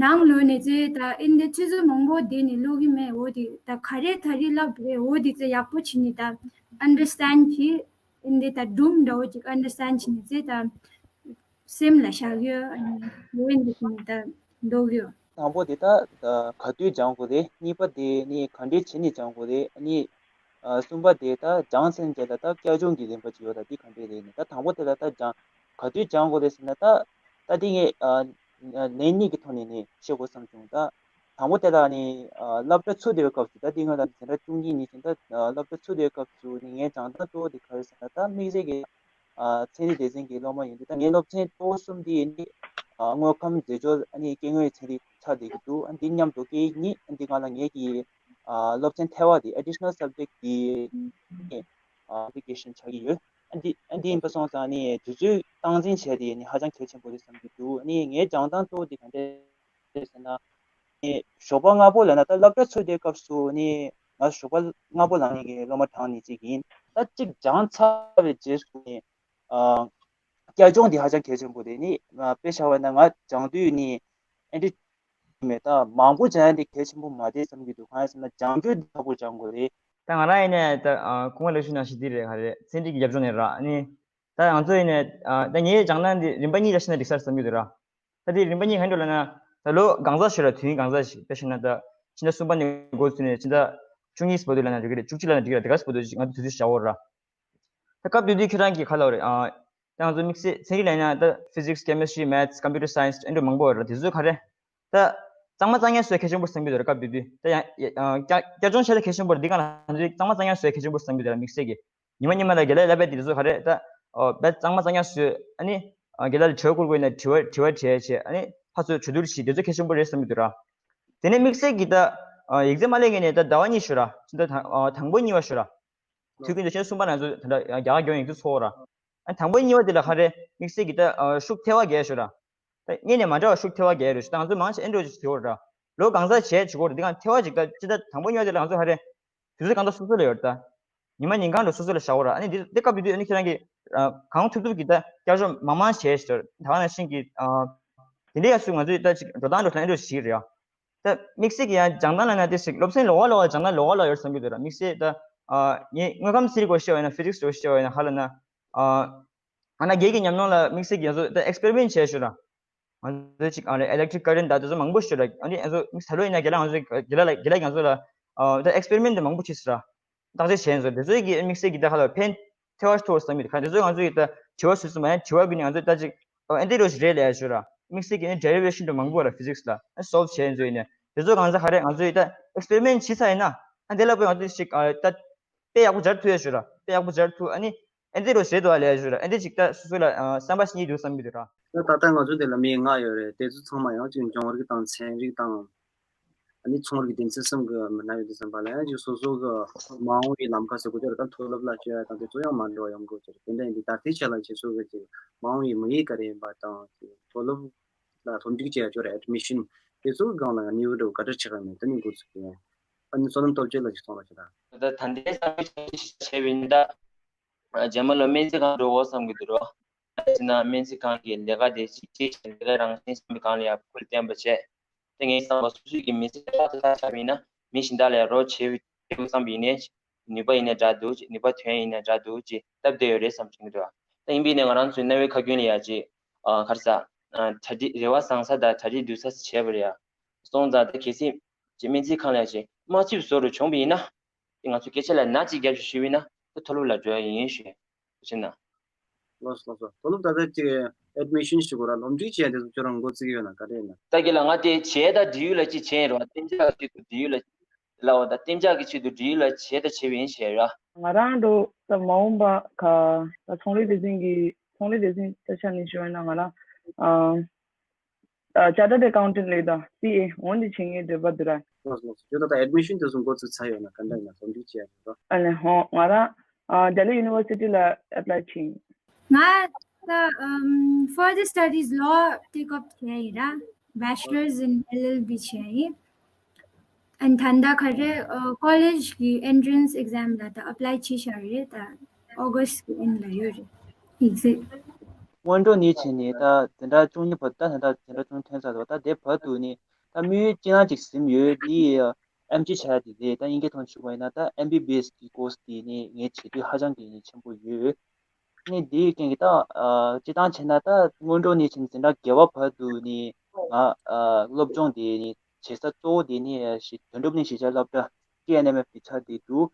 ནང་ལོགས་ནས་ཚེ་ད་ཨིན་དེ་ཆུ་ཚོད་མང་པོ་བསྡད་ནས་ཀློག་གི་མེད། འོ་དེ་ད་ག་རེ་ད་རེ་བསླབ་རེད་འོ་དེ་ཚེ་ཡག་པོ་བྱས་ནས་ད་understand བྱས། ཨིན་དེ་ད་སྒྲུང་འདྲ་བོ་ཅིག་understand བྱས་ནས་ཚེ་ད་སེམས་ལ་བཞག་ཡོད། ཨ་ནི་འོ་ཨིན་དེ་ནི་ད་འདོགས་ཡོད། དང་པོ་དེ་ད་ག་དུས་སྦྱང་དགོས་རེད། གཉིས་པ་དེ་ནི་ག་འདྲས་བྱས་ནས་སྦྱང་དགོས་རེད། ཨ་ནི་གསུམ་པ་དེ་ད་སྦྱང་ཚར་རྗེས་ལ་ད་བསྐྱར་སྦྱོང་གི་རིམ་པ་ཅིག་ཡོད་ད་དེ་ག་འདྲས་རེད་ནི་ད་དང་པོ་དེ་ལ་ད་སྦྱང་ག་དུས་སྦྱང་དགོས་རེད་ཟེར་ན་ད་ད་དེ་ངས་ལན་གཉིས་ཀྱི་ཐོག་ནས་ནི་བཤད་དགོས་བསམ་བྱུང་ད། དང་པོ་དེ་ལ་ནི་སློབ་གྲྭ་ཚུགས་བསྡད་པའི་སྐབས་སུ་ད་དེ་སྔོན་ལ་འཛིན་གྲྭ་བཅུ་གཉིས་ནས་བྱས་ད་སློབ་གྲྭ་ཚུགས་བསྡད་པའི་སྐབས་སུ་ནི་ངའི་སྦྱང་སྟངས་གཙོ་བོ་དེ་ག་རེ་ཟེར་ན་ད་དམིགས་བསལ་གྱི་ཚན་རིག་སྡེ་ཚན་གྱི་སློབ་མ་ཡིན་དུས་ད་ངའི་སློབ་ཚན་གཙོ་བོ་གསུམ་དེ་ནི་དངོས་ཁམས་རྫས་སྦྱོར་ཨ་ནི་སྐྱེ་དངོས་ཚན་རིག་ཆགས་བསྡད་ཀྱི་འདུག་ཨ་འདི་མཉམ་དུ་སྐད་ཡིག་གཉིས་ཨ་འདི་སྒང་ལ་ངའི་གི་སློབ་ཚན་ཐེ་བ་དེ་additional subject་དེ་ནི་application ཆགས་ཀྱི་ཡོད། ཨ་འདི་ཨ་འདི་ཡིན་པ་སོང་ཙང་ནི་དུས་ཚོད་སྟངས་འཛིན་བྱས་ཏེ་ནི་ཧ་ཅང་གལ་ཆེན་པོ་རེད་བསམ་གྱི་འདུག་ཨ་ནི་ངའི་སྦྱང་སྟངས་གཙོ་བོ་དེ་ག་འདྲ་རེད་ཟེར་ན། ནི་ཞོགས་པ་སྔ་པོ་ལབ་ན་ད་སློབ་གྲྭ་ཚུགས་དུས་སྐབས་སུ་ནི་ ང་ཞོགས་པ་སྔ་པོ་ལངས་མཁན་གྱི་སློབ་མ་གྲངས་ནི་གཅིག་ཡིན། ད་གཅིག་སྦྱངས་ཚར་བའི་རྗེས་སུ་ནི་ཨ་བསྐྱར་སྦྱོང་འདི་ཧ་ཅང་གལ་ཆེན་པོ་རེད། ནི་ཨ་དཔེ་བཞག་པ་ན་ང་སྦྱང་དུས་ནི་ཨེ་འདྲ་མེད། ད་མང་པོ་སྦྱང་ཡ་འདི་གལ་ཆེན་པོ་མ་རེད་བསམ་གྱི་འདུག་གང་ཡིན་ཟེར་ན་སྦྱང་རྒྱུ་འདི་ཁག་པོ་སྦྱང་དགོས་རེད། ད་ང་རང་ཡིན་ནའི་ད་ཨ་སྐུ་ངོ་ལེགས་བཤད་ནང་བཞིན་འདི་རེད། ག་རེ་ཚན་རིག་གི་རྒྱབ་ལྗོངས་ནས་ར་ནི། ད་ང་ཚོ་ཡིན་ནའི་ཨ་ད་ངའི་སྦྱང་ན་འདི་རིམ་པ་གཉིས་ལ་ཕྱིན་ན་འགྲིག་ས་རེད་བསམ་གྱི་འདུག་ར། ད་དེ་རིམ་པ་གཉིས་ག་འདྲ་ལབ་ན། ད་ལོ་གང་ཟག་ཞིག་ལ་དུས་ཡུན་གང་ཟག་ཞིག་དཔེ་བཞག་ན་ད་ཕྱི་ཟླ་གསུམ་པ་ནས་འགོ་བཙུགས་ནས་ཕྱི་ཟླ་བཅུ་གཉིས་བར་དུ་ལབ་ན་འགྲིག་གི་རེད། བཅུ་གཅིག་ལབ་ན་འགྲིག་གི་རེད། དེ་ག་བར་དུ་ང་ཚོ་དུས་ཚོད་བཞག་འོ་ར། ད་སྐབས་དེ་དུས་ཁྱེད་རང་གིས་ག་ལབ་རེད། ཨ་ད་ང་ཚོ་དམིགས་བསལ་ཚན་རིག་ལབ་ན་ད་physics, chemistry, maths, computer science ཨེ་འདྲ་མང་པོ་ཡོད་ར། དེ་ཚོ་ག་རེ་ད་གཙང་མ་གཙང་ཡག་བཟོ་ཡ་གལ་ཆེན་པོ་བསམ་གྱི་འདུག་ར། སྐབས་དེ་དུས་ད་ཡང་ཨ་བསྐྱར་བསྐྱར་སྦྱོང་བྱས་ད་གལ་ཆེན་པོ་རེད། འདི་གང་ལ་ང་ཚོས་གཙང་མ་གཙང་ཡག་བཟོ་ཡ་གལ་ཆེན་པོ་བསམ་གྱི་འདུག་ར། དམིགས་བསལ་གྱི། ཉི་མ་ཉི་མ་ལ་དགེ་ལས་བསླབ་པའི་དེ་ཚོ་ག་རེ་ད་ཨོ་བས་གཙང་མ་གཙང་ཡག་བཟོས། ཨ་ནི་ཨ་དགེ་ལས་ལ་དྲི་བ་བསྐུར་དགོས་ན་དྲི་བ་དྲི་བ་དྲིས་བྱས། ཨ་ནི་ཕར་ཚུར་གྲོས་བསྡུར་བྱས། དེ་ཚོ་གལ་ཆེན་པོ་རེད་བསམ་གྱི་འདུག་ར། དེ་ནས་དམིགས་བསལ་གྱི་ད་ཨ་ཡིག་ཚད་མ་སླེབས་ངེས་ནས་ད་ཟླ་བ་གཉིས་ཞུ་ར། ཕྱི་ཟླ་དང་ཨ་དང་པོ་གཉིས་པ་ཞུ་ར། དུས་རྒྱུན་དུ་ཕྱི་ཟླ་གསུམ་པ་ནང་ཚོ་ད་ལྟ་རྒྱ་གར་རྒྱ་ཡིག་ཚོགས་ར། ཨ་དང་པོ་གཉིས་པ་དེ་ལ་ག་རེ་དམིགས་བསལ་གྱི་ད་ཨ་ཤུགས་ཐེབས་པ་རྒྱག་ཞུ་ར། ད་སྔོན་ནས་མ་འདྲ་བ་ཤུགས་ཐེབས་པ་རྒྱག་རེད་ཞུ། ད་ང་ཚོ་མང་ཆེ་ཨེ་འདྲ་ཅིག་བྱེད་འོ་ར། ལོ་གང་ཟག་བྱས་བྱེད་དགོས་རེད། འདི་གང་ཐེབས་པ་ཅིག་ད་ཅི་ད་དང་པོ་གཉིས་པ་དེ་ལ་ང་ཚོ་ག་རེ་དུས་ཚོད་གང་ལྟར་སོ་སོ་ལ་ཡོད་རེད། ད་ཉི་མ་ཉིན་གང་རུ་སོ་སོ་ལ་བཞག་འོ་ར། ཨ་ནི་འདི་འདི་སྐབས་དེ་དུས་ཨ་ནི་ཁྱེད་རང་གིས་ཨ་གང་ཐུབ་ཐུབ་ཀྱིས་ད་བསྐྱར་སྦྱོང་མང་མང་བྱས་ཞུ། ད་ག་ནང་བཞིན་གྱི་ཨ་དེ་འདྲ་ཡག་སུ་ང་ཚོས་ད་ཅིག་འགྲོ་སྟངས་འགྲོ་སྟངས་ཨེ་འདྲ་ཞིག་རེད་ཡ། ད་དམིགས་བསལ་གྱི་ཡང་སྦྱང་སྟངས་ལ་ན་དེ་ཞིག་སློབ་ཚན་ལོགས་ཀ་ལོགས་ཀ་སྦྱང་ན་ལོགས་ཀ་ལོགས་ཀ་ཡོད་བསམ་གྱི་འདུག་ར། དམིགས་བསལ་ད་ཨ་ངས་དངོས་ཁམས་ཚན་རིག་སྐོར་བཤད་པ་ཡིན་ན། ཕི་ཛིག་སི་སྐོར་བཤད་པ་ཡིན་ན། ཧ་ལ་ན་ཨ་ང་ན་རྒན་གྱི་ཉམས་མྱོང་ལ་དམིགས་བསལ་གྱི་ང་ཚོ་ད་ཨེག་སི་པེ་རི་མེན་ཊི་བྱས་ཞུ་ར། ང་ཚོ་ཅིག་ཨ་ལེ་ཨི་ལེག་ཊི་རིག་ཀ་རེན་ཊི་ད་དེ་ཚོ་མང་པོ་ཞུ་ར། ཨ་ནི་ང་ཚོ་དམིགས་བསལ་ལོ་ཡིན་ན་རྒན་ལགས་ང་ཚོ་རྒན་ལགས་ལ་རྒན་ལགས་ང་ཚོ་ལ་ཨ་ད་ཨེག་སི་པེ་རི་མེན་ཊི་དེ་མང་པོ་བྱས་ཞུ་ར། བརྟག་དཔྱད་བྱས་ཡིན་ཟེར། དེ་ཚོའི་གི་དམིགས་བསལ་གྱི་ད་ཧ་ལ་ཕན་ཐོགས་ཐུབ་བསམ་གྱི་འདུག་ག་དེ་ཚོ་ང་ཚོའི་ད་དྲི་བ་ཟུར་ཙམ་མ་ཡང་དྲི་བ་ཀུན་ནས་ང་ཚོས་ད་ཅིག་ཨོ་ཨེ་འདི་རུ་ཞིག་རེད་ལས་ཞུ་ར། དམིགས་བསལ་གྱི་ནི་ཌེ་རི་ཝེ་ཤན་དུ་མང་པོ་ར་ཕི་ཛིག་སི་ལ་སོལབ་བྱས་ཡིན་ཚོ་ཡིན་ནས། དེ་ཚོ་གང་ཟག་ག་རེ་ང་ཚོའི་ད་ཨེག་སི་པེ་རི་མེན་ཊི་བྱས་ཚར་ཡིན་ན་ཨ་དེ་ལ་པོ་ང་ཚོས་ཞིག་ཨ་ད་དཔེ་ཡག་པོ་སྦྱར་ཐུབ་ཡ་ཞུ་ར། དཔེ་ཡག་པོ་སྦྱར་ཐུབ། ཨ་ནི་ཨེ་འདི་རུ་ཞེ་དུ་ཨ་ལས་ཞུ་ར། ཨེ་འདི་ཅིག་ད་སོ་སོ་ལ་ཨ་བསམ་པ་ཞིག་རྙེད་འདུག་བསམ་གྱི་འདུག་ར། ད་ད་ལྟ་ང་ཚོ་དེ་ལ་མི་ལྔ་ཡོད་རེད། དེ་ཚོ་ཚང་མ་ཡང་ཅིག་སྦྱོང་བརྡར་གྱི་དང་ཚན་རིག་དང་། ཨ་ནི་ཚོང་རིག་སྡེ་ཚན་གསུམ་གྱི་མི་སྣ་ཡོད་དུས་ཙམ་པ་ལ་ཡང་ཅིག་སོ་སོ་གི་མ་འོངས་པའི་ལམ་ཁ་ཟེར་དགོས་ཀྱི་རེད། ད་མཐོ་སློབ་ལ་བསྐྱོད་ཡ་དང་དེ་ཚོ་ཡང་མ་འགྲོ་བ་ཡོང་དགོས་ཀྱི་རེད། དེ་འདྲ་ཡིན་དུས་ད་ལྟའི་ཆ་ལ་ཁྱེད་ཚོ་གི་ཅིག་མ་འོངས་པའི་དམིགས་ཡུལ་ག་རེ་ཡིན་པ་དང་ཅིག་མཐོ་སློབ་ལ་སློབ་འཇུག་བྱེད་ཡ་ཅོག་ར་ཨེ་ཌི་མི་ཤན་དེ་ཚོ་གི་སྒང་ལ་ཡང་ནུས་པ་འགྲོ་ག་འདྲ་ཆགས་ཡ་མེད། དེ་ནི་འགོ་ཚུགས་ཀྱི་ཡིན། ཨ་ནི་བསོད་ནམས་སྟོབས་རྒྱལ་ལགས་ཀྱིས་གསུངས་པ་ཞིག་ད། ད་ད་ལྟའི་བསམ་ཡུལ་ཅིག་བྱས་པ་ཡིན་ད། རྗེས་མ་ལོ་སྨན་རྩིས་ཁང་འགྲོ་དགོས་བསམ་གྱི་འདུག་རོ། ཡིན་ན་སྨན་རྩིས་ཁང་གི་ལས་ཀ་དེ་ཅིག་ཅིག་ལས་ཀ་རང་བཞིན་བསམ་པའི་སྒང་ལ་ཡར་ཁུར་བསྟན་པ་བྱས། དེ་ངས་བསམ་པ་སོ་སོའི་གི་མི་ཚེ་ཏག་ཏག་ཆགས་པ་ཡིན་ན་མི་གཞན་དག་ལ་ཡང་རོགས་བྱེད་བྱེད་དགོས་བསམ་པ་ཡིན་ནའི། ནུས་པ་ཡིན་ན་འདྲ་འདུག་ཅིག་ནུས་པ་ཐོན་ཡིན་ན་འདྲ་འདུག་ཅིག་སྟབས་བདེ་ཡོད་རེད་བསམ་བྱུང་གི་འདུག་ད་ཡིན་པས་ནས་ང་རང་ཚོའི་རྣ་བའི་ཁ་རྒྱུན་ལ་ཡ་ཅིག་ཨ་ག་རེ་ཟ། ཨ་གྲ་སྒྲིག་རེ་བ་བཟང་ས་དང་གྲ་སྒྲིག་སྡུག་ས་བྱས་པ་རེད་ཡ། སོང་ཙང་ད་གལ་སྲིད་ཅིག་སྨན་རྩིས་ཁང་ལ་ཡ་ཅིག་དམའ་ཕྱིར་བཟོ་རུ་བྱུང་བ་ཡིན་ན། དེ་ང་ཚོ་སྐད་ཆ་ལ་ན་གཅིག་རྒྱབ་ཞིག་ཞུས་པ་ཡིན་ན་ད་མཐོ་སློབ་ལ་འགྲོ་ཡ་ཡིན་ཞུས། ཕྱིན་ན། ལགས་སོ་ལགས་སོ། མཐོ་སློབ་ད་ལྟ་ཅིག་ཨེ་ཌི་མི་ཤན་ཞུ་དགོས་ར་སློབ་འཁྲིད་བྱས་དེ་ཚོ་ཁྱོད་རང་འགོ་བཙུགས་ཡོད་ན་ག་རེ་ཡིན་ན། ད་གི་ལ་ང་དེ་བྱས་ད་འབྲེལ་ཡོད་ལ་ཅིག་བྱས་ཡིན་རོགས། གཏན་འཇགས་ཀྱི་ཆེད་དུ་འབྲེལ་ཡོད་ལ་ལའོ་ད་གཏན་འཇགས་ཀྱི་ཆེད་དུ་འབྲེལ་ཡོད་ལ་བྱས་ད་བྱས་པ་ཡིན་བྱས་ར། ང་རང་འགྲོ་ད་མ་འོངས་པ་ག་ད་ཚོང་ལས་སྡེ་ཚན་གྱི་ཚོང་ལས་སྡེ་ཚན་ད་ཆ་ནས་ཞུ་བ་ཡིན་ན་ང་རང་ཨ། ཨ་Chartered Accountant ལས་དང་སི་ཨེ་འོ་འདི་བྱེད་མཁན་འདྲ་པོ་འདུག་ར། ལགས་སོ་ལགས་སོ། ཁྱོད་ད་ལྟ་ཨེ་ཌི་མི་ཤན་དེ་ཚོ་འགོ་ཚུགས་ཚར་ཡོད་ན་ག་འདྲ་ཡིན་ན་སློབ་འཁྲིད་བྱེད་ཡ་ཡིན་རོ། ཨ་ལེ་ཧོ། ང་རང་ཨ་Delhi University ལ་ཨེ་པ་ལའི་བྱས་ཡིན། ང་ད་ཨམ་further studies law take up བྱས་ཡིན་ར། Bachelor's in L L B བྱས་ཡིན། ཨན་ད་ལྟ་ག་རེ་ཨ་college གི་entrance exam ལ་ད་apply བྱས་བཞག་རེད། ད་August གི་end ལ་ཡོད་རེད་exam། སྔོན་འགྲོ་ནས་བྱས་ནས་ད་འཛིན་གྲྭ་བཅུ་གཉིས་བར་དུ། ད་ད་ལྟ་འཛིན་གྲྭ་བཅུ་གཉིས་ཐོན་ཚར་འདུག་ད་དེ་བར་དུ་ནས་ད་དམིགས་ཡུལ་ཅི་ཡང་ཅིག་ཟིན་ཡོད། འདི་ཨེམ་ཆི་བྱ་ཡ་དེ་རེད། ད་དབྱིན་སྐད་ཐོག་ཞུ་བ་ཡིན་ན་ད་ཨེམ་བི་བི་ཨེས་གི་course དེ་ནི་ངའི་བྱེད་འདོད་ཧ་ཅང་གི་ནི་ཆེན་པོ་ཡོད། ནི་འདིའི་རྐྱེན་གྱིས་ད་ཨ་སྤྱིར་བཏང་བྱས་ན་ད་སྔོན་འགྲོ་ནས་བྱས་ནས་འཛིན་གྲྭ་བརྒྱད་པ་བར་དུ་ནི་ང་ཨ་སློབ་སྦྱོང་དེ་ནི་བྱེད་ས་གཙོ་བོ་དེ་ནི་ཨ་ཞིག་དོན་གྲུབ་གླིང་གཞིས་ཆགས་སློབ་གྲྭ་ཊི་ཨེན་ཨེམ་ཨེཕ་དེ་ཆགས་བསྡད་འདུག་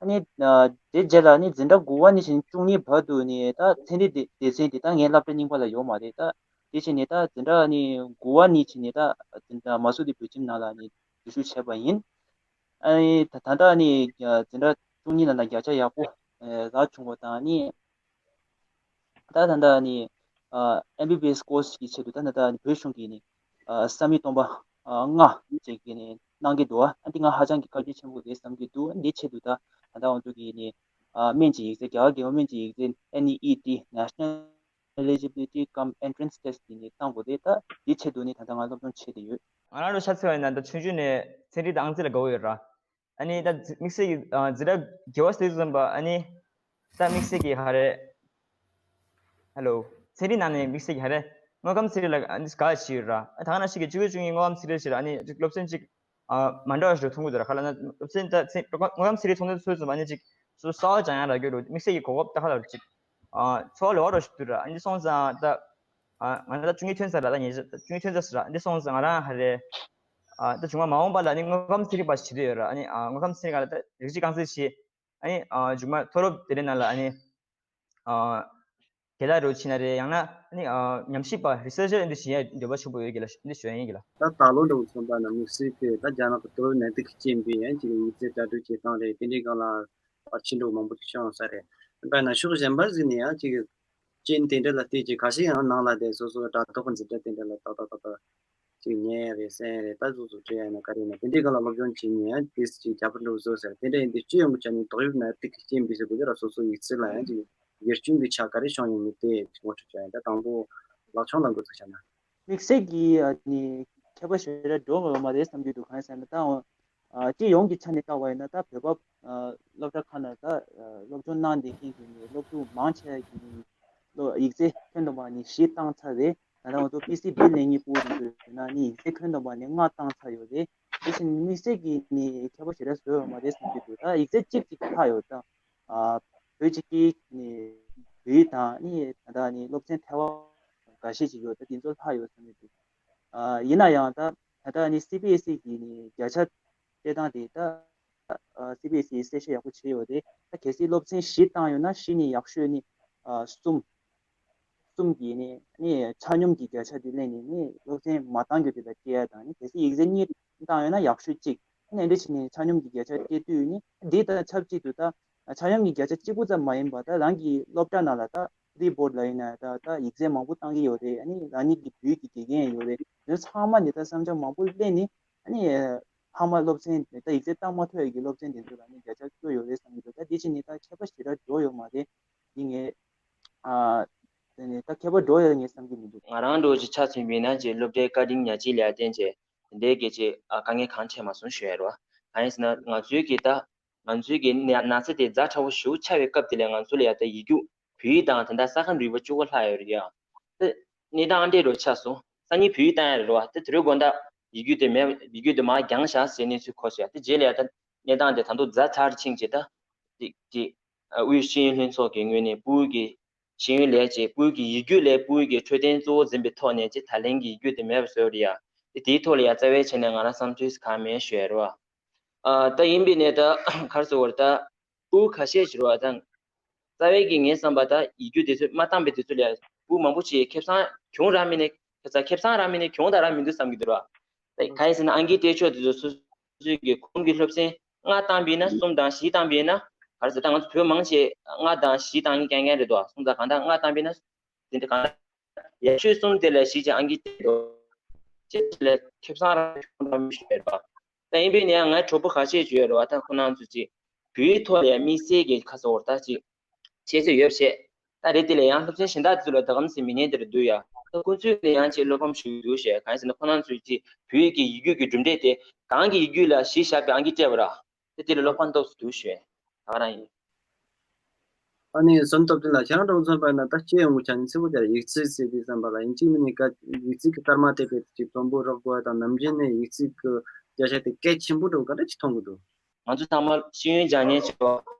ཨ་ནི་ཨ་དེ་རྗེས་ལ་ནི་འཛིན་གྲྭ་དགུ་པ་ནས་བྱས་ནས་བཅུ་གཉིས་བར་དུ་ནི་ད་ཚན་རིག་སྡེ་སྡེ་ཚན་དེ་ད་ངའི་སློབ་གྲྭ་རྙིང་པ་ལ་ཡོད་མ་རེད། ད་དེ་བྱས་ནས་ད་འཛིན་གྲྭ་ནི་དགུ་པ་ནས་བྱས་ནས་ད་འཛིན་གྲྭ་མ་སུ་དི་བོད་ཁྱིམ་ནང་ལ་ནི་འཛུལ་ཞུགས་བྱས་པ་ཡིན། ཨ་ནི་ད་ད་ལྟ་ནི་ཨ་འཛིན་གྲྭ་བཅུ་གཉིས་ནང་ལ་བརྒྱ་ཆ་ཡག་པོ་ཨ་རག་བྱུང་བ་དང་ནི། ད་ད་ལྟ་ནི་ཨ་ཨེམ་བི་བི་ཨེས་course གི་ཆེད་དུ་ད་ད་ལྟ་ནི་བོད་གཞུང་གིས་ནི་ཨ་བསམ་ཡས་སྟོང་པ་ཨ་ལྔ་ཅིག་གི་ནི་གནང་གི་འདུག་ཨ་འདི་ང་ཧ་ཅང་གི་བཀའ་དྲིན་ཆེན་པོ་རེད་བསམ་གྱི་འདུག་འདི་ཆེད་དུ་ད་ད་ལྟ་ང་ཚོ་གི་ནི་ཨ་སྨན་གྱི་ཡིག་ཚད། རྒྱ་གར་རྒྱལ་ཡོངས་སྨན་གྱི་ཡིག་ཚད་ཨེན་ཨི་ཨི་ཊི། National Eligibility cum Entrance Test དེ་ནི་བཏང་དགོས་རེད། ད་འདི་ཆེད་དུ་ནི་ད་ལྟ་ང་སློབ་སྦྱོང་བྱེད་བསྡད་ཡོད། ང་རང་ལ་ཆ་མཚོན་པ་ཡིན་ན་ད་ཆུང་ཆུང་ནས་ཚན་རིག་དང་ཨང་རྩིས་ལ་དགའ་བོ་ཡོད་ར། ཨ་ནི་ད་དམིགས་བསལ་གྱི་ཨ་འཛིན་གྲྭ་དགེ་བ་ཟེར་ཙམ་པ་ཨ་ནི་ད་དམིགས་བསལ་གྱི་ཧ་རེ། ཧེ་ལོ། ཚན་རིག་ནང་ནས་དམིགས་བསལ་གྱི་ཧ་རེ། དངོས་ཁམས་ཚན་རིག་ལ་ཨ་ནི་ག་ཞིག་ཡོད་ར། ཨ་ད་ག་ནང་བཞིན་གྱི་བཅུ་དགུ་བཅུ་གཉིས་དངོས་ཁམས་ཚན་རིག་ཞིག་ར། ཨ་ནི་ཅིག་སློབ་ཚན་ཅིག་ཨ་མ་འདྲ་བ་ཞིག་མཐོང་གི་འདུག་ར། ཁ་ལ་ན་སློབ་ཚན་ད་ཚན་དངོས་ཁམས་ཚན་རིག་མཐོང་དུས་ཚོད་ཙམ་པ་ཨ་ནི་ཅིག་སོ་སོ་གསར་པ་སྦྱང་ཡག་རག་གི་རེད། དམིགས་བསལ་གྱི་གོ་སྐབས་ད་ག་ལ་ཅིག་ཨ་འཚོ་བ་ལོག་རོགས་ཞིག་འདུག་ར། ཨ་ནི་སོང་ཙང་ད་ཨ་ང་ད་བཅུ་གཉིས་ཐོན་ཚར་ར། ད་ཉེ་ཆར་བཅུ་གཉིས་ཐོན་ཚར་ཟེར་ར། ཨ་ནི་སོང་ཙང་ང་རང་ཧ་རེ། ཨ་ད་བྱུང་བ་མ་འོངས་པ་ལ་ནི་དངོས་ཁམས་ཚན་རིག་པ་ཞིག་བྱེད་འདོད་ཡོད་ར། ཨ་ནི་ཨ་དངོས་ཁམས་ཚན་རིག་ག་ལ་ད་རིགས་གཅིག་རྐང་འཛིན་བྱེད། ཨ་ནི་ཨ་མཇུག་མ་མཐོ་སློབ་དེ་འདྲའི་ནང་ལ་ཨ་ནི་ཨ་དགེ་ལགས་རུ་ཕྱིན་ན་རེད། ཡང་ན་ཨ་ནི་ཨ་ཉམས་ཞིབ་པ་རི་སར་ཆར་འདི་བྱེད་ཡ་འདོད་པ་ཆེན་པོ་ཡོད་གི་ལ་འདི་ཞུ་ཡ་ཡིན་གི་ལ། ད་ད་ལོ་འདྲ་བོ་མཚོན་པ་ན་དམིགས་བསལ་གྱི་ད་རྒྱ་ནག་གི་ཏོག་དབྱིབས་ནད་དུག་གི་རྐྱེན་པས་ཡང་ཅིག་ཡིག་ཚད་གྲ་སྒྲིག་བྱེད་སྟངས་རེད། དེ་འདྲའི་སྒང་ལ་བར་ཕྱིན་འགྲོ་མང་པོ་ཅིག་བྱུང་ས་རེད། ཡིན་པ་ན་ཕྱོགས་གཞན་པ་ཟིག་ནས་ཡང་ཅིག་རྐྱེན་དེ་འདྲ་ལ་བལྟས་ཀྱི་ཁ་ཤས་ཡང་ནང་ལ་བསྡད་སོ་སོ་དྲ་ཐོག་གི་འཛིན་གྲྭ་དེ་འདྲ་ལ་ཏག་ཏག་ཏག་ཏག་ཅིག་ཉན་ཡ་རེད་གསན་ཡ་རེད། ད་སོ་སོ་བྲིས་ཡ་ཡིན་ན་ག་རེ་ཡིན་ན་དེ་འདྲའི་སྒང་ལ་སློབ་སྦྱོང་བྱེད་ཉན་ཡ་དེ་ཅིག་རྒྱབ་པ་འགྲོ་བཟོ་ཟེར། དེ་འདྲ་ཡིན་དུས་སྤྱི་ཡོངས་ཀྱི་ཆ་ནས་ཏོག་དབྱིབས་ནད་དུག་གི་རྐྱེན་པས་ཟེར་དགོས་ཀྱི་ར། སོ་སོ་ཡིག་ཚད་ལ་ཡང་ཅིག་སྒེར་སྐྱོན་གྱི་ཆ་ག་རེ་བྱུང་ཡོད་མེད་དེ་ངོ་སྤྲོད་བྱ་ཡ། ད་དང་པོ་ལག་ཆུང་ལགས་འགོ་ཚུགས་བྱ་ན། དམིགས་བསལ་གྱི་ཨ་ནི་ཁྱད་པར་ཞེ་དྲག་འགྲོ་དགོས་མ་རེད་བསམ་གྱི་འདུག་གང་ཡིན་ཟེར་ན་ད་ཨ་སྤྱི་ཡོངས་ཀྱི་ཆ་ནས་བལྟ་བ་ཡིན་ན་ད་བོད་པ་ཨ་སློབ་གྲྭ་ཁག་ནང་ད་ཨ་སློབ་སྦྱོང་གནང་བསྡད་མཁན་གྱི་ནི་སློབ་ཕྲུག་མང་ཆེ་གི་ནི་སློབ་ཡིག་ཚད་ཁྱོན་བསྡོམས་པ་ནི་བཞི་བཏང་ཚར་རེད། ད་ལྟ་ང་ཚོ་པི་སི་བི་ལེན་མཁན་ཕྲུ་གུ་དེ་ཚོ་ཡིན་ན་ནི་ཡིག་ཚད་ཁྱོན་བསྡོམས་པ་ནི་ལྔ་བཏང་ཚར་ཡོད་རེད། དེ་བཞིན་དམིགས་བསལ་གྱི་ནི་ཁྱད་པར་ཞེ་དྲག་བཟོས་ཡོད་མ་རེད་བསམ་གྱི་འདུག་ད་ཡིག་ཚད་གཅིག་གཅིག་ལྷག་ཡོད་ད། ཨ་བོད་སྤྱི་སྐད་ནི་བོད་ཡིག་དང་ནི་ད་ལྟ་ནི་སློབ་ཚན་ཐེ་བ་འགའ་ཤས་ཅིག་ཡོད་ད། དེ་ཚོ་ལྷག་ཡོད་བསམ་གྱི་འདུག་ཨ་ཡིན་ན་ཡང་ད་ད་ལྟ་ནི་སི་བི་ཨེ་སི་གི་ནི་བརྒྱ་ཆ་སྤྲད་སྟངས་དེ་ད་ཨ་སི་བི་ཨེ་སི་གསལ་བཤད་ཡག་པོ་བྱས་ཡོད་རེད། ད་གལ་སྲིད་སློབ་ཚན་བཞི་བཏང་ཡོད་ན་བཞི་ནི་ཡག་ཤོས་ནི་ཨ་གསུམ། གསུམ་གྱིས་ནི་ནི་ཆ་སྙོམས་ཀྱི་བརྒྱ་ཆ་དེ་ལེན་ནས་ནི་སློབ་ཚན་མ་བཏང་རྒྱུ་དེ་ལ་སྤྲད་ཡ་དང་ནི་གལ་སྲིད་ཡིག་ཚད་གཉིས་བཏང་ཡོད་ན་ཡག་ཤོས་གཅིག་ནི་འདི་བྱས་ནས་ཆ་སྙོམས་ཀྱི་བརྒྱ་ཆ་སྤྲད་དུས་ནི་འདི་དང་ཆབས་ཅིག་ཏུ་ད་ཆ་སྙོམས་ཀྱི་བརྒྱ་ཆ་གཅིག་པུ་ཙམ་མ་ཡིན་པར་ད་རང་གི་སློབ་གྲྭ་ནང་ལ་ད་ཊི་བི་བོར་ཌི་ལ་ཡིན་ན་ད་ད་ཡིག་ཚད་མང་པོ་བཏང་གི་ཡོད་རེད། ཨ་ནི་རང་ཉིད་ཀྱི་བོད་ཀྱི་དགེ་རྒན་ཡོད་རེད། འདི་ཚང་མ་ནི་ད་བསམ་འཆར་མང་པོ་སླེབས་ནི་ཨ་ནི་ཕ་མ་སློབ་ཚན་ད་ཡིག་ཚད་བཏང་མ་ཐུབ་ཡ་གི་སློབ་ཚན་དེ་ཚོ་ལ་ནི་བརྒྱ་ཆ་བཅུ་ཡོད་རེད་བསམ་གྱི་འདུག་ད་འདི་བྱས་ནས་ད་ཁྱད་པར་ཞེ་དྲག་འགྲོ་ཡོད་མ་རེད། འདི་ངས་ཨ། དེ་ནས་ད་ཁྱད་པར་འགྲོ་ཡོད་ངས་བསམ་གྱི་མི་འདུག་ང་རང་འདྲ་བོ་ཅིག་ཆ་མཚོན་པ་ཡིན་ན་ཅིག་སློབ་གྲྭའི་བཀའ་དྲིན་ཉག་གཅིག་ལ་བརྟེན་བྱས་དེ་འདྲའི་སྐད་ཆ་ཨ་དཀའ་ངལ་གང་འཕྲད་མ་སོང་ཞུ་ཡ་རེད་བ། གང་ཡིན་ཟེར་ན་ང་ཚོའི་གི་ད་ང་ཚོའི་གི་ན་ན་ཚ་དེ་ཛ་དྲག་པོ་ཞེ་པོ་ཆགས་པའི་སྐབས་དེ་ལ་ང་ཚོ་ལ་ཡ་ད་ཡིག་རྒྱུགས་བོད་ཡིག་དང་དེ་འདྲ་ས་ཁམས་རིག་པ་བཅུ་པ་ལྷག་ཡོད་རེད་ཡ། ད་གནས་སྟངས་འདྲ་བོ་ཆགས་སོང་། སང་ཉིན་བོད་ཡིག་བཏང་ཡ་རེད་བ། ད་དེ་རིང་དགོང་དག་ཡིག་རྒྱུགས་དེ་མེད། ཡིག་རྒྱུགས་དེ་མར་འགྱངས་བཞག་ཟེར་གནས་ཚུལ་གོ་སོང་ཡ། ད་རྗེས་ལ་ཡ་ད་གནས་སྟངས་དེ་ད་དུང་ཛ་དྲག་ཕྱིན་བྱས་ད་དེ་དེ། དབུས་ཤེས་ཡོན་ལྷན་ཚོགས་ཀྱི་ངོས་ནས་ཕྲུ་གུ་གི་ཤེས་ཡོན་ལས་བྱེད་ཕྲུ་གུ་གི་ཡིག་རྒྱུགས་ལས་ཕྲུ་གུ་གི་འཕྲོད་བསྟེན་གཙོ་བོ་འཛིན་པའི་ཐོག་ནས་ཅིག་ད་ལན་གྱི་ཡིག་རྒྱུགས་དེ་མེད་པ་བཟོས་རེད་ཡ། དེ་དེའི་ཐོག་ལ་ཡ་རྩ་བའི་ཆ་ནས་ང་རང་བསམ་ཚུལ་གང་མེད་ཞུ་ཡ་རེད་བ། ཨ་ད་ཡིན་པའི་ནས་ད་ག་རེ་ཟེར་དགོས་རེད་ད། ཕྲུ་གུ་ཁ་ཤས་ཤིག་རེད་བ་ད། རྩ་བའི་གི་ངས་བསམ་པ་ད་ཡིག་རྒྱུགས་དེ་ཚོ་མ་བཏང་པའི་དུས་ཚོད་ལ་ཡ་ཕྲུ་གུ་མང་པོ་ཅིག་ཁེ་བཟང་གྱོང་རག་མིན་ནས་ཁེ་བཟང་ཁེ་བཟང་རག་མིན་ནས་གྱོང་ད་རག་མི་འདུག་བསམ་གྱི་འདུག་ར། ད་གང་ཡིན་ཟེར་ན་ཨང་ཀི་སྤྲད་ཕྱོགས་དེ་ཚོ་སོ་སོའི་གི་ཁོང་གི་སློབ་ཚན་ལྔ་བཏང་པ་ཡིན་ན་གསུམ་དང་བཞི་བཏང་པ་ཡིན་ན་ག་རེ་ཟེར་ད་ང་ཚོ་བོད་མང་ཆེ་ལྔ་དང་བཞི་བཏང་མཁན་རྐྱང་རྐྱང་རེད་དོ། གསུམ་དང་གང་ལྟར་ལྔ་བཏང་པ་ཡིན་ན་དེ་འདྲ་གང་ལྟར་ཡག་ཤོས་གསུམ་དེ་ལ་བཞི་ཅིག་ཨང་ཀི་སྤྲད་དོ། ཅེས་ལ་ཁེ་བཟང་རག་གྱོང་རག་མི་ཤེས་པ་རེད་པ། ད་ཡིན་པས་ན་ཡང་ངའི་གྲོགས་པོ་ཁ་ཤས་ཅིག་ཡོད་རེད་བ། ད་ཁོ་རང་ཚོ་ཅིག་བོད་ཡིག་ཐོག་ལ་ཡང་དམིགས་བསལ་གྱི་ཁ་སང་བར་ཐག་ཅིག་ཤེས་ཚད་ཡོད་བྱས། ད་རེད་དེ་ལས་ཡང་སློབ་ཚན་གཞན་དག་དེ་ཚོ་ལ་ད་གམ་སེ་མི་ཉན་དེ་རེད་འདུག་ཡ། ད་ཁོ་ཚོས་ནི་ཡང་ཅིག་བློ་ཕམ་ཞུ་གི་འདུག་ཞེས། གང་ཡིན་ཟེར་ན་ཁོ་རང་ཚོས་ཅིག་བོད་ཡིག་གི་ཡིག་རྒྱུགས་ཀྱི་གྲུབ་འབྲས་དེ་གང་གི་ཡིག་རྒྱུགས་ལ་གཞི་བཞག་པའི་ཨང་ཀི་སྤྲད་པ་ར། དེ་དེ་ལ་བློ་ཕམ་སྟོབས་སུ་འདུག་ཞེས་ད་ག་རང་ཡིན། ཨ་ནི་བསམ་སྟོབས་དེ་ལ་ཁྱེད་རང་འདྲ་བོ་མཚོན་པ་ཡིན་ན་ད་སྤྱི་ཡོངས་ཀྱི་ཆ་ནས་ཚིག་པོ་དེ་ལ་ཡིག་ཚད་ཟེར་དུས་ཙམ་པ་ལ་ཡིན་གཅིག་མིན་གཉིས་ཀ་ཡིག་ཚད་ཀྱི་སྐར་མ་དེ་དཔེ་ཅིག་མཐོན་པོ་རོབ་དགོས་ཡ་དང་ནམ་རྒྱུན་ནས་ཡིག་ཚད་ཀྱི་བརྒྱ་ཆ་དེ་གལ་ཆེན་པོ་འདྲ་བོ་ག་འདྲ་ཅིག་མཐོང་གི་འདུག་ང་ཚོ་ཚང་མ་ཤེས་ཡོན་སྦྱང་མཁན་ཆེ་བ།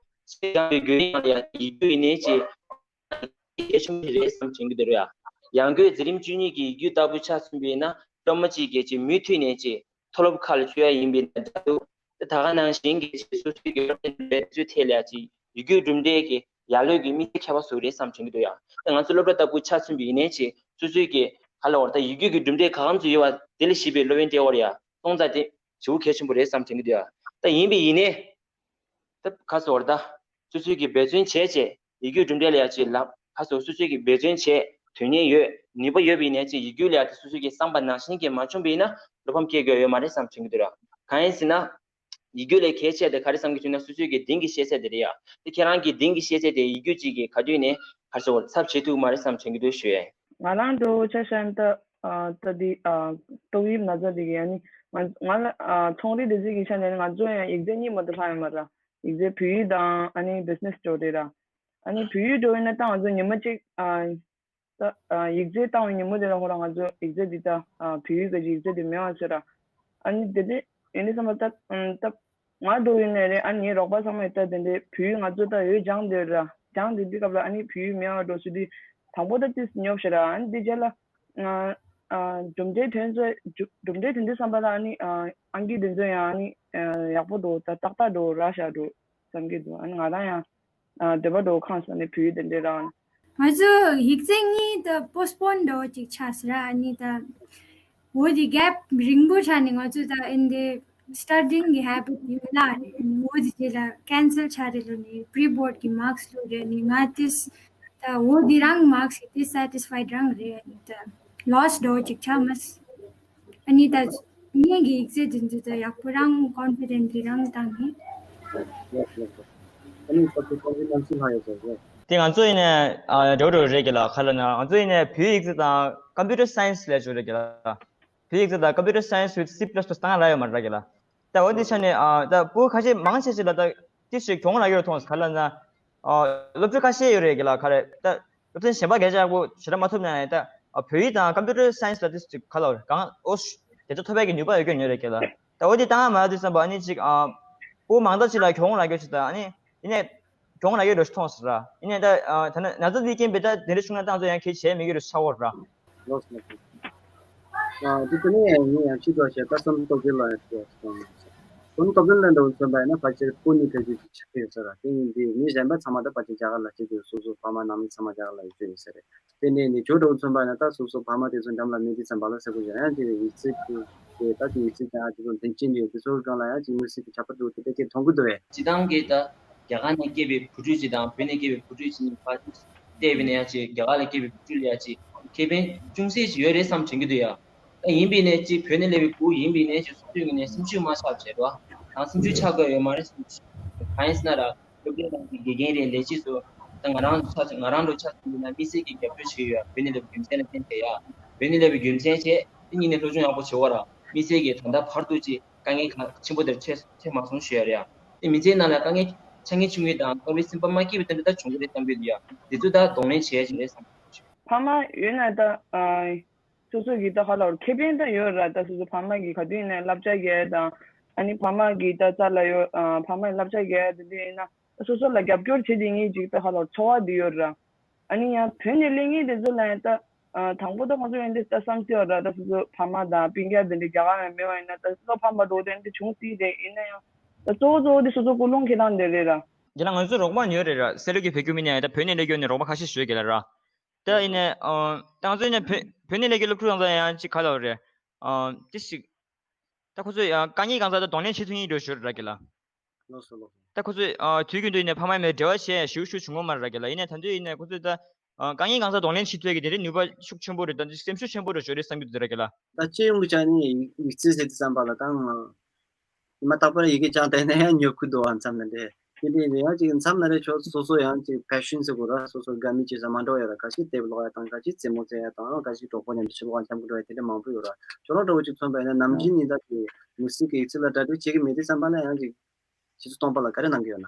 ཤེས་སྦྱང་བའི་རྒྱུན་རིང་ལ་ཡང་ཡིག་རྒྱུགས་ཡིན་ནའི་ཅིག་གལ་ཆེན་པོ་རེད་བསམ་དྲན་གྱི་འདུག་ར། ཡང་སྒོས་འཛིན་རིམ་བཅུ་གཉིས་ཀྱི་ཡིག་རྒྱུགས་ལྟ་བུ་ཆ་མཚོན་པ་ཡིན་ན་སློབ་མ་གཅིག་གིས་ཅིག་མུ་མཐུད་ནས་ཅིག་མཐོ་སློབ་ཁག་ལ་བཅར་ཡ་ཡིན་པ་ཡིན་ན་འདྲ་འདུག་ད་ག་ནང་བཞིན་གྱི་ཅིག་སོ་སོའི་གི་སློབ་ཚན་འགྲིམ་འགྲུལ་ཐད་ལ་ཅིག་ཡིག་རྒྱུགས་གྲུབ་འབྲས་ཀྱི་ཡར་ལོས་ཀྱི་དམིགས་ཚད་ཁྱད་པར་བཟོ་གི་རེད་བསམ་དྲན་གྱི་འདུག་ཡ། ད་ང་ཚོ་སློབ་གྲྭ་ལྟ་བུ་ཆ་མཚོན་པ་ཡིན་ནའི་ཅིག་སོ་སོའི་གི་ག་ལ་བར་ད་ཡིག་རྒྱུགས་ཀྱི་གྲུབ་འབྲས་ག་གམ་ཚོད་ཡོད་པ་དེ་ལ་གཞིགས་པའི་སློབ་ཡོན་སྤྲད་ཡོད་རེད་ཡ། སོང་ཙང་དེ་ཞེ་པོ་གལ་ཆེན་པོ་རེད་བསམ་དྲན་གྱི་འདུག་ཡ། ད་ཡིན་པ་ཡིན་ནའི། ད་ཁ་སོ་བར་ད་སོ་སོའི་གི་འབད་བརྩོན་བྱས་བྱས་ཡིག་རྒྱུགས་གྲུབ་འབྲས་ལ་ཡ་ཅིག་ལ་ཁ་སོ་སོ་སོའི་གི་འབད་བརྩོན་བྱས་དོན་གཉེར་ཡོད་ནུས་པ་ཡོད་པ་ཡིན་ནའི་ཅིག་ཡིག་རྒྱུགས་ལ་ཡ་ད་སོ་སོའི་གི་བསམ་པ་ནང་བཞིན་གྱི་མ་བྱུང་བ་ཡིན་ན་བློ་ཕམ་སྐྱེ་དགོས་ཡོད་མ་རེད་བསམ་དྲན་གྱི་འདུག་ར། གང་ཡིན་ཟེར་ན། ཡིག་རྒྱུགས་ལས་གལ་ཆེ་དེ་ག་རེ་བསམ་གྱི་བྱུང་ན་སོ་སོའི་གི་གདེང་གི་ཤེས་ཚད་དེ་རེད་ཡ། དེ་ཁྱེད་རང་གི་གདེང་གི་ཤེས་ཚད་དེ་ཡིག་རྒྱུགས་གཅིག་གི་ག་དུས་ནས་ག་རེ་ཟེར་ཚབ་བྱེད་ཐུབ་མ་རེད་བསམ་དྲན་གྱི་འདུག་ཞུ་ཡ། ང་རང་འདྲ་བོ་ཆ་བཞག་ན་ད་ཨ་ད་འདི་ཨ་ཏོག་དབྱིབས་ན་ཚ་འདི་གི་ཨ་ནི་ ང་ང་ལ་ཨ་ཚོང་རིག་དེ་ཚོ་གི་ཆ་ནས་ང་ཚོ་ཡང་ཡིག་ཚད་གཉིས་མ་གཏོགས་ལྷག་ཡོད་མ་རེད། ཡིག་ཚད་བོད་ཡིག་དང་ཨ་ནི་བི་ཛི་ནེ་སི་འགྲོ་རེད་ར། ཨ་ནི་བོད་ཡིག་འགྲོ་ཡིན་ན་ད་ང་ཚོ་ཉི་མ་གཅིག་ཨ་ད་ཨ་ཡིག་ཚད་བཏང་བའི་ཉིན་མོ་དེ་ལ་ཧོ་ར་ང་ཚོ་ཡིག་ཚད་འདི་ད་ཨ་བོད་ཡིག་གི་ཡིག་ཚད་འདི་མེད་པ་བཟོས་ར། ཨ་ནི་དེ་དེ་ཡིན་དུས་ཙམ་པ་ད་ཨམ་ད་ང་འགྲོ་ཡིན་ནའི་རེད། ཨ་ནི་ངའི་རོགས་པ་ཚང་མས་ད་དེ་འདྲའི་བོད་ཡིག་ང་ཚོ་ད་འོས་སྦྱངས་བསྡད་ར། སྦྱངས་བསྡད་དུས་སྐབས་ལ་ཨ་ནི་བོད་ཡིག་མེད་པ་འགྲོ་སྲིད་དུས་དང་པོ་ད་ཏིས་ཉོབ་ཤེ་ར། ཨ་ནི་དེ་རྗེས་ལ་ང་ཨ་གྲུབ་འབྲས་ཐོན་ཚེ་གྲུབ་འབྲས་ཐོན་དུས་ཙམ་པ་ལ་ཨ་ནི་ཨ་ཨང་ཀི་དེ་ཚོ་ཡང་ཨ་ནི་ཨ་ཡག་པོ་འགྲོ། ད་ཏག་ཏག་འགྲོ་ར་ཤག་འགྲོ་བསམ་གྱི་འདུག་ཨ་ནི་ང་རང་ཡང་ཨ་འདོད་པ་འགྲོ་ཁང་སོང་ནས་བོད་ཡིག་དེ་འདྲའི་རང་། ང་ཚོ་ཡིག་ཚད་གཉིས་ད་པོ་སི་པོན་འགྲོ་ཅིག་ཆགས་སི་ར། ཨ་ནི་ད་འོ་དེ་གེབ་རིང་པོ་ཆགས་ནས་ང་ཚོ་ད་ཨིན་དེ་སི་ཊ་ཌིང་གི་ཧེ་བིཊ་ཡིན་ལ་རེད། འོ་དེ་རྗེས་ལ་ཁེན་སལ་ཆགས་རེད་ལོ་ནི་པི་རི་བོཌ་གི་མརྐ་སི་ལོ་རེད། ནི་ང་ཏིས་ད་འོ་དེ་རང་མརྐ་སི་ཏིས་སེ་ཊིས་ཕའིཌ་རང་རེད། ཨ་ནི་ད་ལོ་སི་འགྲོ་ཅིག་ཆགས་མ་སི། ཨ་ནི་ད་ངེད་ཀྱི་ཡིག་ཚད་དེ་ཚོ་ད་ཡག་པོ་རང་ཀོན་ཕི་ཌེན་ཊི་ལི་རང་བཏང་ནས། ལགས་ལགས་ལགས། ཨ་ནི་ད་ཁོ་ཚོ་གི་རྣམ་ཤེས་ལྷག་ཡོད་ཟེར་རེད། དེ་ང་ཚོ་ཡིན་ནའི་ཨ་འདྲ་བོ་འདྲ་བོ་རེད་ཀྱི་ལ། ག་ལ་ན་ང་ཚོ་ཡིན་ནའི་བོད་ཡིག་ཚད་དང་ཀམ་པུ་ཊར་སའེན་སི་ལས་བྱུང་རེད་ཀྱི་ལ། བོད་ཡིག་ཚད་དང་ཀམ་པུ་ཊར་སའེན་སི་ཝི་ཐི་སི་པི་ལས་སི་པི་ལས་སི་བཏང་ལ་ཡོད་མ་རེད་ཀྱི་ལ། ད་འོ་དེ་ཆ་ནས་ཨ་ད་བུ་ཁ་ཤས་མང་ཆེ་ཆེ་ལ་ད་ཏི་ཞིག་གྱོང་རག་ཡོད་མཐོང་། ག་ལ་ན་ཨ་སློབ་ཕྲུག་ཁ་ཤས་ཡོད་རེད་ཀྱི་ལ། ག་རེ་ད་སློབ་ཚན་གཞན་པ་སྐད་ཆ་ཡག་པོ་ཞེ་དྲག་མ་ཐོབ་ན་ཡང་ད་ཨ་བོད་ཡིག་དང་ཀམ་པུ་ཊར་སའེན་སི་ལ་ཏི་ཞིག་ག་ལ་གང་འོ་དེ་ཚོ་ཐོབ་པའི་གི་ནུས་པ་ཡོད་ཀྱི་ཡོད་རེད་ཀྱི་ལ། ད་འོ་དེ་བཏང་མ་དུས་ཙམ་པ་ཨ་ནི་ཅིག་ཨ་བུ་མང་དག་ཅིག་ལ་གྱོང་རག་ཡོད་ཅིག་ད་ཨ་ནི་ཡིན་ནའི་གྱོང་རག་ཡོད་འགྲོ་ཞིག་མཐོང་སོང་ར། ཡིན་ནའི་ད་ཨ་ད་ན་ན་ཚ་འདི་རྐྱེན་པས་ད་དེ་འདྲ་བྱུང་ན་ད་ང་ཚོ་ཡང་གལ་ཆེ་མི་འགྱུར་ཆགས་འོར་ར། ལགས་སོ། ཨ་དེ་དེ་ནས་ངས་ཡང་ཅིག་ཐོག་བཤད་ད་བསམ་སྟོབས་ཀྱི་ལ་ཡང་ཅིག་བསམ་སྟོབས་ཀྱི་ལ་འདྲ་བོ་མཚོན་པ་ཡིན་ན་ཕལ་ཆེར་སྤུ་ནི་ཕལ་ཆེར་ཅིག་ཆགས་ཀྱི་ཡོད་ས་ར། དེ་ཡིན་དུས་མི་གཞན་པ་ཚང་མ་ད་ཕལ་ཆེར་རྒྱ་གར་ལ་སྐྱེས་ཀྱི་ཡོད། སོ་སོ་ཕ་མ་ནང་མི་ཚང་མ་རྒྱ་གར་ལ་ཡོད་ཀྱི་ཡོད་ས་རེད། དེ་ནས་ནི་ཇོ་འདྲ་བོ་མཚོན་པ་ཡིན་ན་ད་སོ་སོ་ཕ་མ་དེ་ཚོ་འགྲམ་ལ་མེད་དུས་ཙམ་པ་ལ་ཟེར་དགོས་ཀྱི་ཡང་ཅིག་ཡིག་ཚད་ཀྱི་དེ་ད་ཅིག་ཡིག་ཚད་ཀྱང་ཨ་ཅིག་ཚོ་མཐུན་རྐྱེན་ཡོད་དེ་ཚོའི་སྒང་ལ་ཡང་ཅིག་མི་སྲིད་ཀྱི་ཁྱད་པར་འདུག་དེ་ཕལ་ཆེར་མཐོང་གི་འདུག་བས། སྤྱི་བཏང་གི་ད་རྒྱ་གར་ནས་སྐྱེས་པའི་བུ་ཕྲུག་ཅིག་དང་བོད་ནས་སྐྱེས་པའི་བུ་ཕྲུག་ཅིག་གཉིས་བར་བལྟས་པ་ན་ཡང་ཅིག་རྒྱ་གར་ལ་སྐྱེས་པའི་བུ་ཕྲུག་ལ་ཡང་ཅིག་ཁེ་ཕན་ཅུང་ཟད་ཅིག་ཡོད་རེད་བསམ་དྲན་གྱི་འདུག་ཡ། ད་ཡིན་པས་ནས་ཅིག་བོད་ནས་སླེབས་པའི་བུ་ཡིན་པས་ནས་ཅིག་སོ་སོའི་ངོས་ནས་སེམས་ཤུགས་མ་ཆག་བྱས་རོགས། ད་སེམས་ཤུགས་ཆག་དགོས་ཡོད་མ་རེད་བསམ་གྱི་འདུག་གང་ཡིན་ཟེར་ན་ར་སློབ་གྲྭའི་ནང་གི་དགེ་རྒན་རེད། ལས་བྱེད་ཚོ་ད་ང་རང་ཆ་ང་རང་ལོ་ཆ་ཚང་ཡིན་ན་དམིགས་བསལ་གྱི་རྒྱབ་སྐྱོར་བྱས་ཡོད། བོད་ནས་སླེབས་པའི་རྒྱུ་མཚན་ལ་བརྟེན་བྱས་ཡ། བོད་ནས་སླེབས་པའི་རྒྱུ་མཚན་བྱས་དེ་གཉིས་ནས་སློབ་སྦྱོང་ཡག་པོ་བྱེད་དགོས་ར། དམིགས་བསལ་གྱི་ད་ལྟ་བར་དུ་ཅིག་དཀའ་ངལ་གང་ཆེན་པོ་དེར་འཕྲད་འཕྲད་མ་སོང་ཞུ་ཡ་རེད་ཡ། དེ་མི་ཚེའི་ནང་ལ་དཀའ་ངལ་ཆ་ངལ་ཆུང་ངུ་དང་སྐབས་རེ་སེམས་པ་མ་སྐྱིད་པའི་དེ་འདྲ་ད་བྱུང་གི་རེད་བསམ་གྱི་འདུག་ཡ། དེ་ཚོ་ད་གདོང་ལེན་བྱེད་ཡ་ཅིག་རེད་བསམ། ཕ་མ་ཡོད་ན་ད་ཨ་སོ་སོ་གི་ད་ཧ་ལ་ཁེ་ཕན་ད་ཡོད་ར། ད་སོ་སོ་ཕ་མ་གི་ག་དུས་ཡིན་ན་བསླབ་བྱ་རྒྱག་ཡ་དང་ཨ་ནི་ཕ་མ་གི་ད་རྩ་ལ་ཡོད་ཨ་ཕ་མ་ཡི་བསླབ་བྱ་རྒྱག་ཡ་དེ་དུས་ཡིན་ན་ད་སོ་སོ་ལ་རྒྱབ་སྐྱོར་བྱེད་དེ་ངེས་ཅིག་ད་ཧ་ལ་ཚོར་བ་དེ་ཡོད་ར། ཨ་ནི་ཡང་བོད་ནས་སླེབས་མཁན་དེ་ཚོ་ལ་ཡང་ད་ཨ་དང་པོ་ད་ཁོང་ཚོ་ཡང་འདི་ལྟ་བསམ་ཚུལ་ཡོད་ར། ད་སོ་སོ་ཕ་མ་དང་སྤུན་ཀྱག་དེ་འདྲ་རྒྱ་གར་ནས་མེད་པ་ཡིན་ན་ད་སོ་སོ་ཕ་མ་འགྲོ་དེ་འདི་བྱུང་སྲིད་དེ་ཡིན་ན་ཡང་ད་གཙོ་བོ་གཙོ་བོ་དེ་སོ་སོ་ཀུན་སློང་འཁྱེར་སྟངས་དེ་རེད་ར། རྒྱ་ལ་ང་ཚོ་རོགས་པ་ཉོས་རེད་ར། སེ་ལུ་གི་བོད་ཁྱིམ་མི་ནས་ཡང་ད་བོད་ནས་སླེབས་མཁན་ནས་རོགས་པ་ཁ་ཤས་ཞུས་ཀྱི་ལ་ར། ད་ཡིན་ནའི་ཨ་ད་ང་ཚོ་ཡིན་ན་བོད་བོད་ནས་སླེབས་མཁན་སློབ་ཕྲུག་ཡང་ཚ་ཡང་ཅིག་ག་ལ་བ་རེད། ཨ་ཅི་ཞིག་ད་ཁོ་ཚོས་ཡང་དཀའ་ངལ་གང་ཚ་ད་གདོང་ལེན་བྱེད་ཐུབ་ཀྱི་ཡོད་ཞུ་ར་གི་ལ། ལགས་སོ་ལགས་སོ། ད་ཁོ་ཚོས་ཨ་དུས་རྒྱུན་དུ་ཡིན་ནའི་ཕ་མ་མེད་འབྲེལ་བ་བྱས་ཞུ་ཞུ་བྱུང་ངོ་མ་ར་གི་ལ། ཡིན་ནའི་ད་དུས་ཡིན་ནའི་ཁོ་ཚོས་ད་ཨ་དཀའ་ངལ་གང་ཚ་གདོང་ལེན་བྱེད་ཐུབ་ཀྱི་དེ་འདྲའི་ནུས་པ་ཤུགས་ཆེན་པོ་རེད། ད་འདི་སེམས་ཤུགས་ཆེན་པོ་རེད་ཞུ་རེད་བསམ་གྱི་འདུག་ར་གི་ལ། ད་སྤྱི་ཡོངས་ཀྱི་ཆ་ནས་ཡིག་ཡིག་རྩིས་ཟེར་དུས་ཙམ་པ་ལ་ད་ང་ཉི་མ་རྟག་པར་ཡི་གེ་སྦྱངས་བསྡད་ན་ཡང་ཉོབ་ཀྱི་འདུག་བ་མཚམས་ལ་འདྲེ། དེ་འདྲའི་ཡང་ཅིག་མཚམས་ལ་རེ་ཆོག་སོ་སོ་ཡང་ཅིག་ཕེ་ཤོན་ཟེར་དགོས་ར། སོ་སོ་དགའ་མི་ཅིག་ས་མ་འགྲོ་ཡ་ར། ཁ་ཤས་དེབ་ཀློག་ཡ་དང་ཁ་ཤས་རྩེད་མོ་རྩེ་ཡ་དང་ཁ་ཤས་གྲོགས་པོ་མཉམ་དུ་ཕྱི་ལོགས་འཁྱམ་གི་འགྲོ་ཡ་དེ་འདྲ་མང་པོ་ཡོད་ར། ཁྱོད་རང་འདྲ་བོ་ཅིག་མཚོན་པ་ཡིན་ན་ནམ་རྒྱུན་ནས་ད་ཅིག་མི་སྲིད་ཀྱི་ཡིག་རྩིས་ལ་གྲ་སྒྲིག་བྱེད་ཀྱི་མེད་དུས་ཙམ་པ་ལ་ཡང་ཅིག་ཆུ་ཚོད་སྟོང་པ་ལ་ག་རེ་གནང་གི་ཡོད་ན།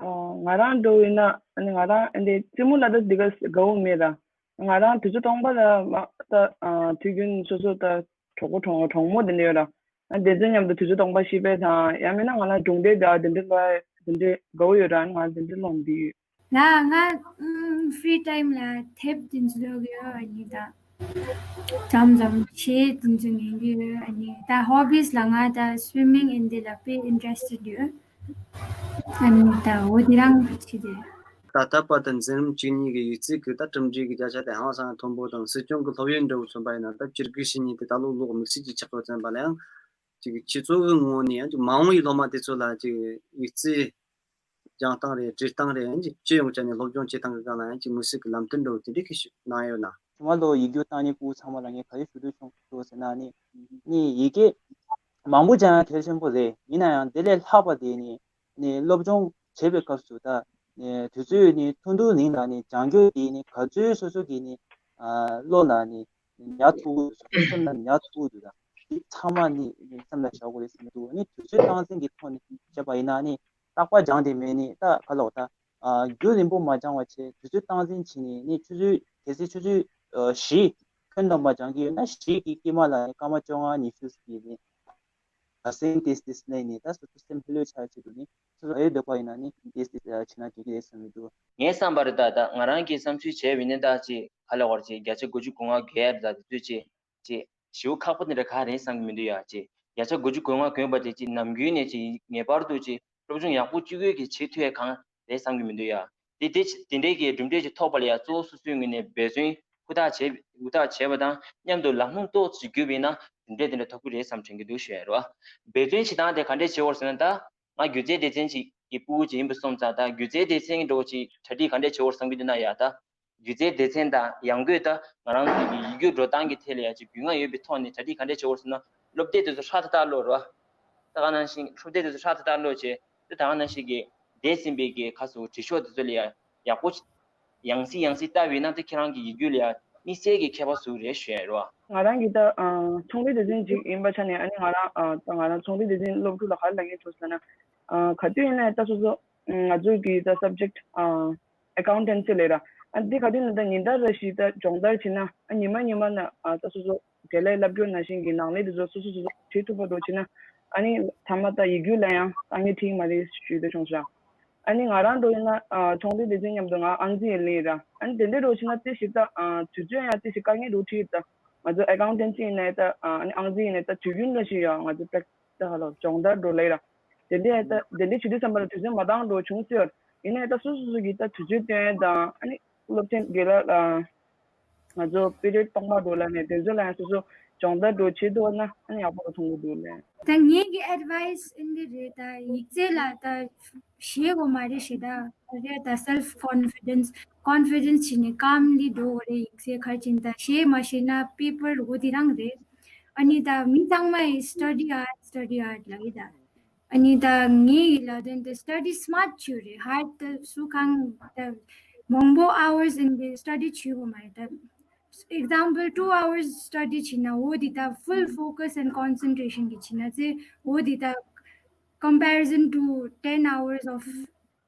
ཨོ། ང་རང་འདྲ་བོ་ཡིན་ན་ཨ་ནི་ང་རང་ཨ་འདི་རྩེད་མོ་ལ་ད་འདི་ག་དགའ་བོ་མེད་ར། ང་རང་དུས་ཚོད་སྟོང་པ་ལ་མ་ད་ཨ་དུས་རྒྱུན་སོ་སོ་ད་གྲོགས་པོ་གྲོགས་གྲོགས་མོ་དེ་འདྲ་ཡོད་ར། ཨ་དེ་ཚོ་མཉམ་དུ་དུས་ཚོད་སྟོང་པ་ཤི་བས་དང་ཡང་མིན་ན་ང་ལ་སྒྲུང་དེབ་དང་དེ་འདྲ་ལ་དེ་འདྲ་དགའ་བོ་ཡོད་ར། ང་དེ་འདྲ་ལོང་འདི་ཡོད། ང་ང་ཨུམ་ཕི་རི་ཊའིམ་ལ་དེབ་དེ་ཚོ་ཀློག་གི་ཡོད། ཨ་ནི་ད་མཚམས་མཚམས་གཞས་དེ་ཚོ་ཉན་གི་ཡོད། ཨ་ནི་ད་ཧོ་བིས་ལ་ང་ད་སུའི་མིང་ཨིན་དེ་ལ་དཔེ་ཨིན་ཊི་རེ་སི་ཊེཌ་ཡོད། ཨ་ནི་ད་འོ་དེ་རང་བྱེད་དེ། ད་ལྟ་བར་དུ་འཛིན་རིམ་གཅིག་གཉིས་ཀྱི་ཡིག་རྩིས་ཀྱི་ད་གྲུབ་འབྲས་ཀྱི་བརྒྱ་ཆ་དེ་ཧང་སང་མཐོན་པོ་དང་། སྲིད་སྐྱོང་གི་སློབ་ཡོན་འདྲ་བོ་མཚོན་པ་ཡིན་ན་ད་བཅུ་དགུ་ཞེ་གཉིས་དེ་ད་ལོ་ལོག་དམིགས་བསལ་གྱི་ཆག་སྒོ་མཚོན་པ་ལ་ཡང་ཅིག་ཁྱེད་ཚོ་གི་ངོས་ནས་ཡང་ཅིག་མ་འོངས་པའི་སློབ་མ་དེ་ཚོ་ལ་ཅིག་ཡིག་རྩིས་སྦྱང་སྟངས་རེད། འབྲི་སྟངས་རེད། ཡང་ཅིག་སྤྱི་ཡོངས་ཀྱི་ནས་སློབ་སྦྱོང་བྱེད་སྟངས་ཀྱི་སྒང་ལ་ཡང་ཅིག་མི་སྲིད་ཀྱི་ལམ་སྟོན་འདྲ་བོ་དེ་འདྲ་གི་ཞིག་གནང་ཡོད་ན། ཐོག་མ་ལོ་ཡིག་རྒྱུགས་བཏང་ནས་ཕྲུ་གུ་ཚང་མ་ལ་ངས་ག་རེ་ཞུ་འདོད་བྱུང་འདུག་ཟེར་ན་ནི། ནི་ཡི་གེ་མང་པོ་སྦྱང་ཡ་གལ་ཆེན་པོ་རེད། ཡིན་ན་ཡང་དེ་ལས་ལྷག་པ་དེ་ནི་ནི་སློབ་སྦྱོང་བྱེད་པའི་སྐབས་སུ་ད་ནི་དུས་ཚོད་ནི་ཐུང་ཐུང་རིང་ལ་ནི་སྦྱང་རྒྱུ་དེ་ནི་ག་ཚོད་སོ་སོ་གི་ནི་ཨ་བློ་ལ་ནི་ ཉར་ཐུབ་ཀྱི་འདུག་སེམས་ལ་ཉར་ཐུབ་ཀྱི་འདུག་ད་འདི་ཚང་མ་ནི་སེམས་ལ་བཞག་དགོས་རེད་བསམ་གྱི་འདུག་ཨ་ནི་དུས་ཚོད་སྟངས་འཛིན་གྱི་ཐོག་ནས་བཤད་པ་ཡིན་ན་ནི་རྟག་པར་སྦྱངས་བསྡད་མེད་ནི་ད་ག་ལབ་ད། རྒྱུན་རིང་པོ་མ་སྦྱངས་པ་བྱས་དུས་ཚོད་སྟངས་འཛིན་བྱས་ནས་ནི་ཆུ་ཚོད་གལ་སྲིད་ཆུ་ཚོད་བཞི་ཁྱོན་བསྡོམས་པ་སྦྱང་གི་ཡོད་ན་བཞི་གི་དཀྱིལ་མ་ལ་ནི་སྐར་མ་བཅོ་ལྔ་ཉི་ཤུ་ཟིན་གྱི་ནི་སེམས་ཏིས་ཏིས་ལེན་ནི་ད་སོ་སོ་སེམས་ལྷོད་ལྷོད་ཆགས་ཆེད་དུ་ནི་སོ་སོ་ཨེ་འདོད་པ་ཡིན་ན་ནི་ཏིས་ཏིས་བྱས་ན་འགྲིག་གི་རེད་བསམ་གྱི་འདུག་ངའི་བསམ་པར་ད་ད་ང་རང་གི་བསམ་ཚུལ་བྱས་པ་ཡིན་ན་ད་ཅིག་ག་ལ་བར་ཅིག་བརྒྱ་ཆ་དགུ་བཅུ་གོ་ལྔ་གོ་ཡ་ད་དུས་ཚོད་ཅིག་ཅེས་ཞེ་པོ་ཁག་པོ་དེ་འདྲ་ག་རེད་བསམ་གྱི་མི་འདུག་ཡ། ཅེས་བརྒྱ་ཆ་དགུ་བཅུ་གོ་ལྔ་གོན་པ་དེ་ཅིག་ནམ་རྒྱུན་ནས་ཅིག་ངེས་པར་དུ་ཅིག་སློབ་སྦྱོང་ཡག་པོ་བཅུ་དགོས་ཀྱི་བྱེད་ཐུབ་ཡ་གང་རེད་བསམ་གྱི་མི་འདུག་ཡ། དེ་དེ་དེ་འདྲའི་གི་གྲུབ་འབྲས་ཅིག་ཐོབ་པ་ལ་ཡ་གཙོ་བོ་སོ་སོའི་ངོས་ནས་འབད་བརྩོན་ཧུར་ཐག་བྱེད་ཧུར་ཐག་བྱས་པ་དང་མཉམ་དུ་ལམ་ལྷོང་ཏོག་ཙམ་བརྒྱུད་པ་ཡིན་ན་གྲུབ་འབྲས་དེ་འདྲ་ཐོབ་ཀྱི་རེད་བསམ་དྲན་གྱི་འདུག་ཞུ་ཡ་རེད་བ། འབད་བརྩོན་བྱེད་སྟངས་དེ་ག་འདྲས་བྱེད་དགོས་ཟེར་ན་ད། ང་སྒྱུ་རྩལ་སྡེ་ཚན་ཅིག་གི་ཕྲུ་གུ་ཅིག་ཡིན་པ་སོང་ཙང་ད་སྒྱུ་རྩལ་སྡེ་ཚན་གྱི་འགྲོ་ཅིག་གྲ་སྒྲིག་ག་འདྲས་བྱེད་དགོས་བསམ་གྱི་འདུག་ན་ཡ་ད། སྒྱུ་རྩལ་སྡེ་ཚན་དང་ཡང་སྒོས་ད་ང་རང་ཚོ་གི་ཡིག་སྒྱུར་འགྲོ་སྟངས་ཀྱི་ཐད་ལ་ཡ་ཅིག་རྒྱུས་མངའ་ཡོད་པའི་ཐོག་ནས་གྲ་སྒྲིག་ག་འདྲས་བྱེད་དགོས་ཟེར་ན་སློབ་དེབ་དེ་ཚོ་ཧྲག་ཏག་ཏག་ཀློག་རོགས། ད་ག་ནང་བཞིན་སློབ་དེབ་དེ་ཚོ་ཧྲག་ཏག་ཏག་ཀློག་བྱས་ད་ད་ག་ནང་བཞིན་གྱི་འདས་ཟིན་པའི་གི་ཁ་སོ་དྲི་ཤོག་དེ་ཚོ་ལ་ཡ་ཡག་པོ་ཡང་སེ་ཡང་སེ་ལྟ་བས་ན་དེ་ཁྱེད་རང་གི་ཡིག་སྒྱུར་ལ་ཡ་དམིགས་བསལ་གྱི་མཁས་པ་ཟུག་རེད་ཞུ་ཡ་རེད་བ། ང་རང་གི་ད་ཚོང་འབྲེལ་སྡེ་ཚན་ཅིག་ཡིན་པ་ཆ་ནས་ཨ་ནི་ང་རང་ད་ང་རང་ཚོང་འབྲེལ་སྡེ་ཚན་སློབ་ཕྲུག་ལ་ག་རེ་ལབ་ཀྱི་འདུག་ཟེར་ན་ག་དུས་ཡིན་ན་ད་སོ་སོ་ང་ཚོ་གི་ད་སབ་ཇེག་ཊི་ཨེ་ཀའུན་ཊེན་སི་ལབ་ར་ཨ་འདི་ག་དུས་ཡིན་ན་ད་ཉིན་ལྟར་རེ་བཞིན་ད་སྦྱོང་བརྡར་བྱེད་ན་ཨ་ཉི་མ་ཉི་མ་ན་ད་སོ་སོ་དགེ་ལས་བསླབ་རྒྱུ་ནང་བཞིན་གྱི་ནང་ལས་དེ་ཚོ་སོ་སོ་སོ་སོ་བྱེད་ཐུབ་པ་འགྲོ་བྱེད་ན་ཨ་ནི་ཐ་མ་ད་ཡིག་རྒྱུགས་ལ་ཡང་དཀའ་ངལ་འཕྲད་ཀྱི་མ་རེད་ཞུས་ཏེ་བྱུང་ཤག་ཨ་ནི་ང་རང་འགྲོ་ཡིན་ན་ཚོང་འབྲེལ་སྡེ་ཚན་མཉམ་དུ་ང་ཨང་རྩིས་ཡིན་ལེ་ར་ཨ་ནི་དེ་འདྲའི་འགྲོ་བྱེད་ན་དེ་ཞིག་ད་དུས་ཚོད་ཡང་དེ་ཞིག་དཀའ་ངལ་འགྲོ་འཕྲད་ད་ང་ཚོ་ཨེ་ཀའུན་ཊེན་སི་ཡིན་ན་ད་ཨ་ནི་ཨང་རྩིས་ཡིན་ན་ད་དུས་རྒྱུན་ལ་ཞིག་ཡང་ང་ཚོ་པེག་ད་ཧ་ལོ་སྦྱོང་བརྡར་འགྲོ་ལེ་ར་དེ་འདྲའི་ད་དེ་འདྲའི་བྱེད་དུས་ཙམ་པ་ལ་དུས་ཚོད་མ་འདང་འགྲོ་བྱུང་ཟེར་ཡིན་ན་ད་སོ་སོ་སོ་གི་ད་དུས་ཚོད་སྟོན་ཡ་དང་ཨ་ནི་སློབ་ཚན་དགེ་ལགས་ལ། ང་ཚོ་པི་རི་ཡོཌ་ཐོག་མ་འགྲོ་ལ་ནས་དེ་ཚོ་ལ་ཡང་སོ་སོ་སྦྱོང་བརྡར་འགྲོ་བྱེད་ཐུབ་ན་ཨ་ནི་ཡག་པོ་མཐོང་གི་འདུག་ལེ། ད་ངེད་ཀྱི་ཨེཌ་ཝའི་སི་འདི་རེད་ད་ཡིག་ཚད་ལ་ད་ཞེད་དགོས་མ་རེད་ཞེ་ད་རེད་ད་སེལ་ཕི་ཀོན་ཕི་ཌེན་སི་ཀོན་ཕི་ཌེན་སི་བྱས་ནས་ཀམ་ལི་འགྲོ་དགོས་རེད་ཡིག་ཚད་ག་རེ་བྱས་ནས་ད་ཞེད་མ་ཞེད་ན་པེ་པར་འོ་དེ་རང་རེད། ཨ་ནི་ད་མི་ཚང་མ་ཡི་སི་ཊ་ཌི་ཧར་ཌི་སི་ཊ་ཌི་ཧར་ཌི་ལབ་ཡི་ད། ཨ་ནི་ད་ངའི་ལ་དོན་དེ་study smart བྱོས་རེད་hard དེ་སུ་གང་ད་མང་པོ་hours in the study བྱོས་པོ་མ་རེད་ད། example two hours study བྱས་ན་འོ་དེ་ད་full focus and concentration གི་བྱས་ན་ཚེ་འོ་དེ་ད་comparison to ten hours of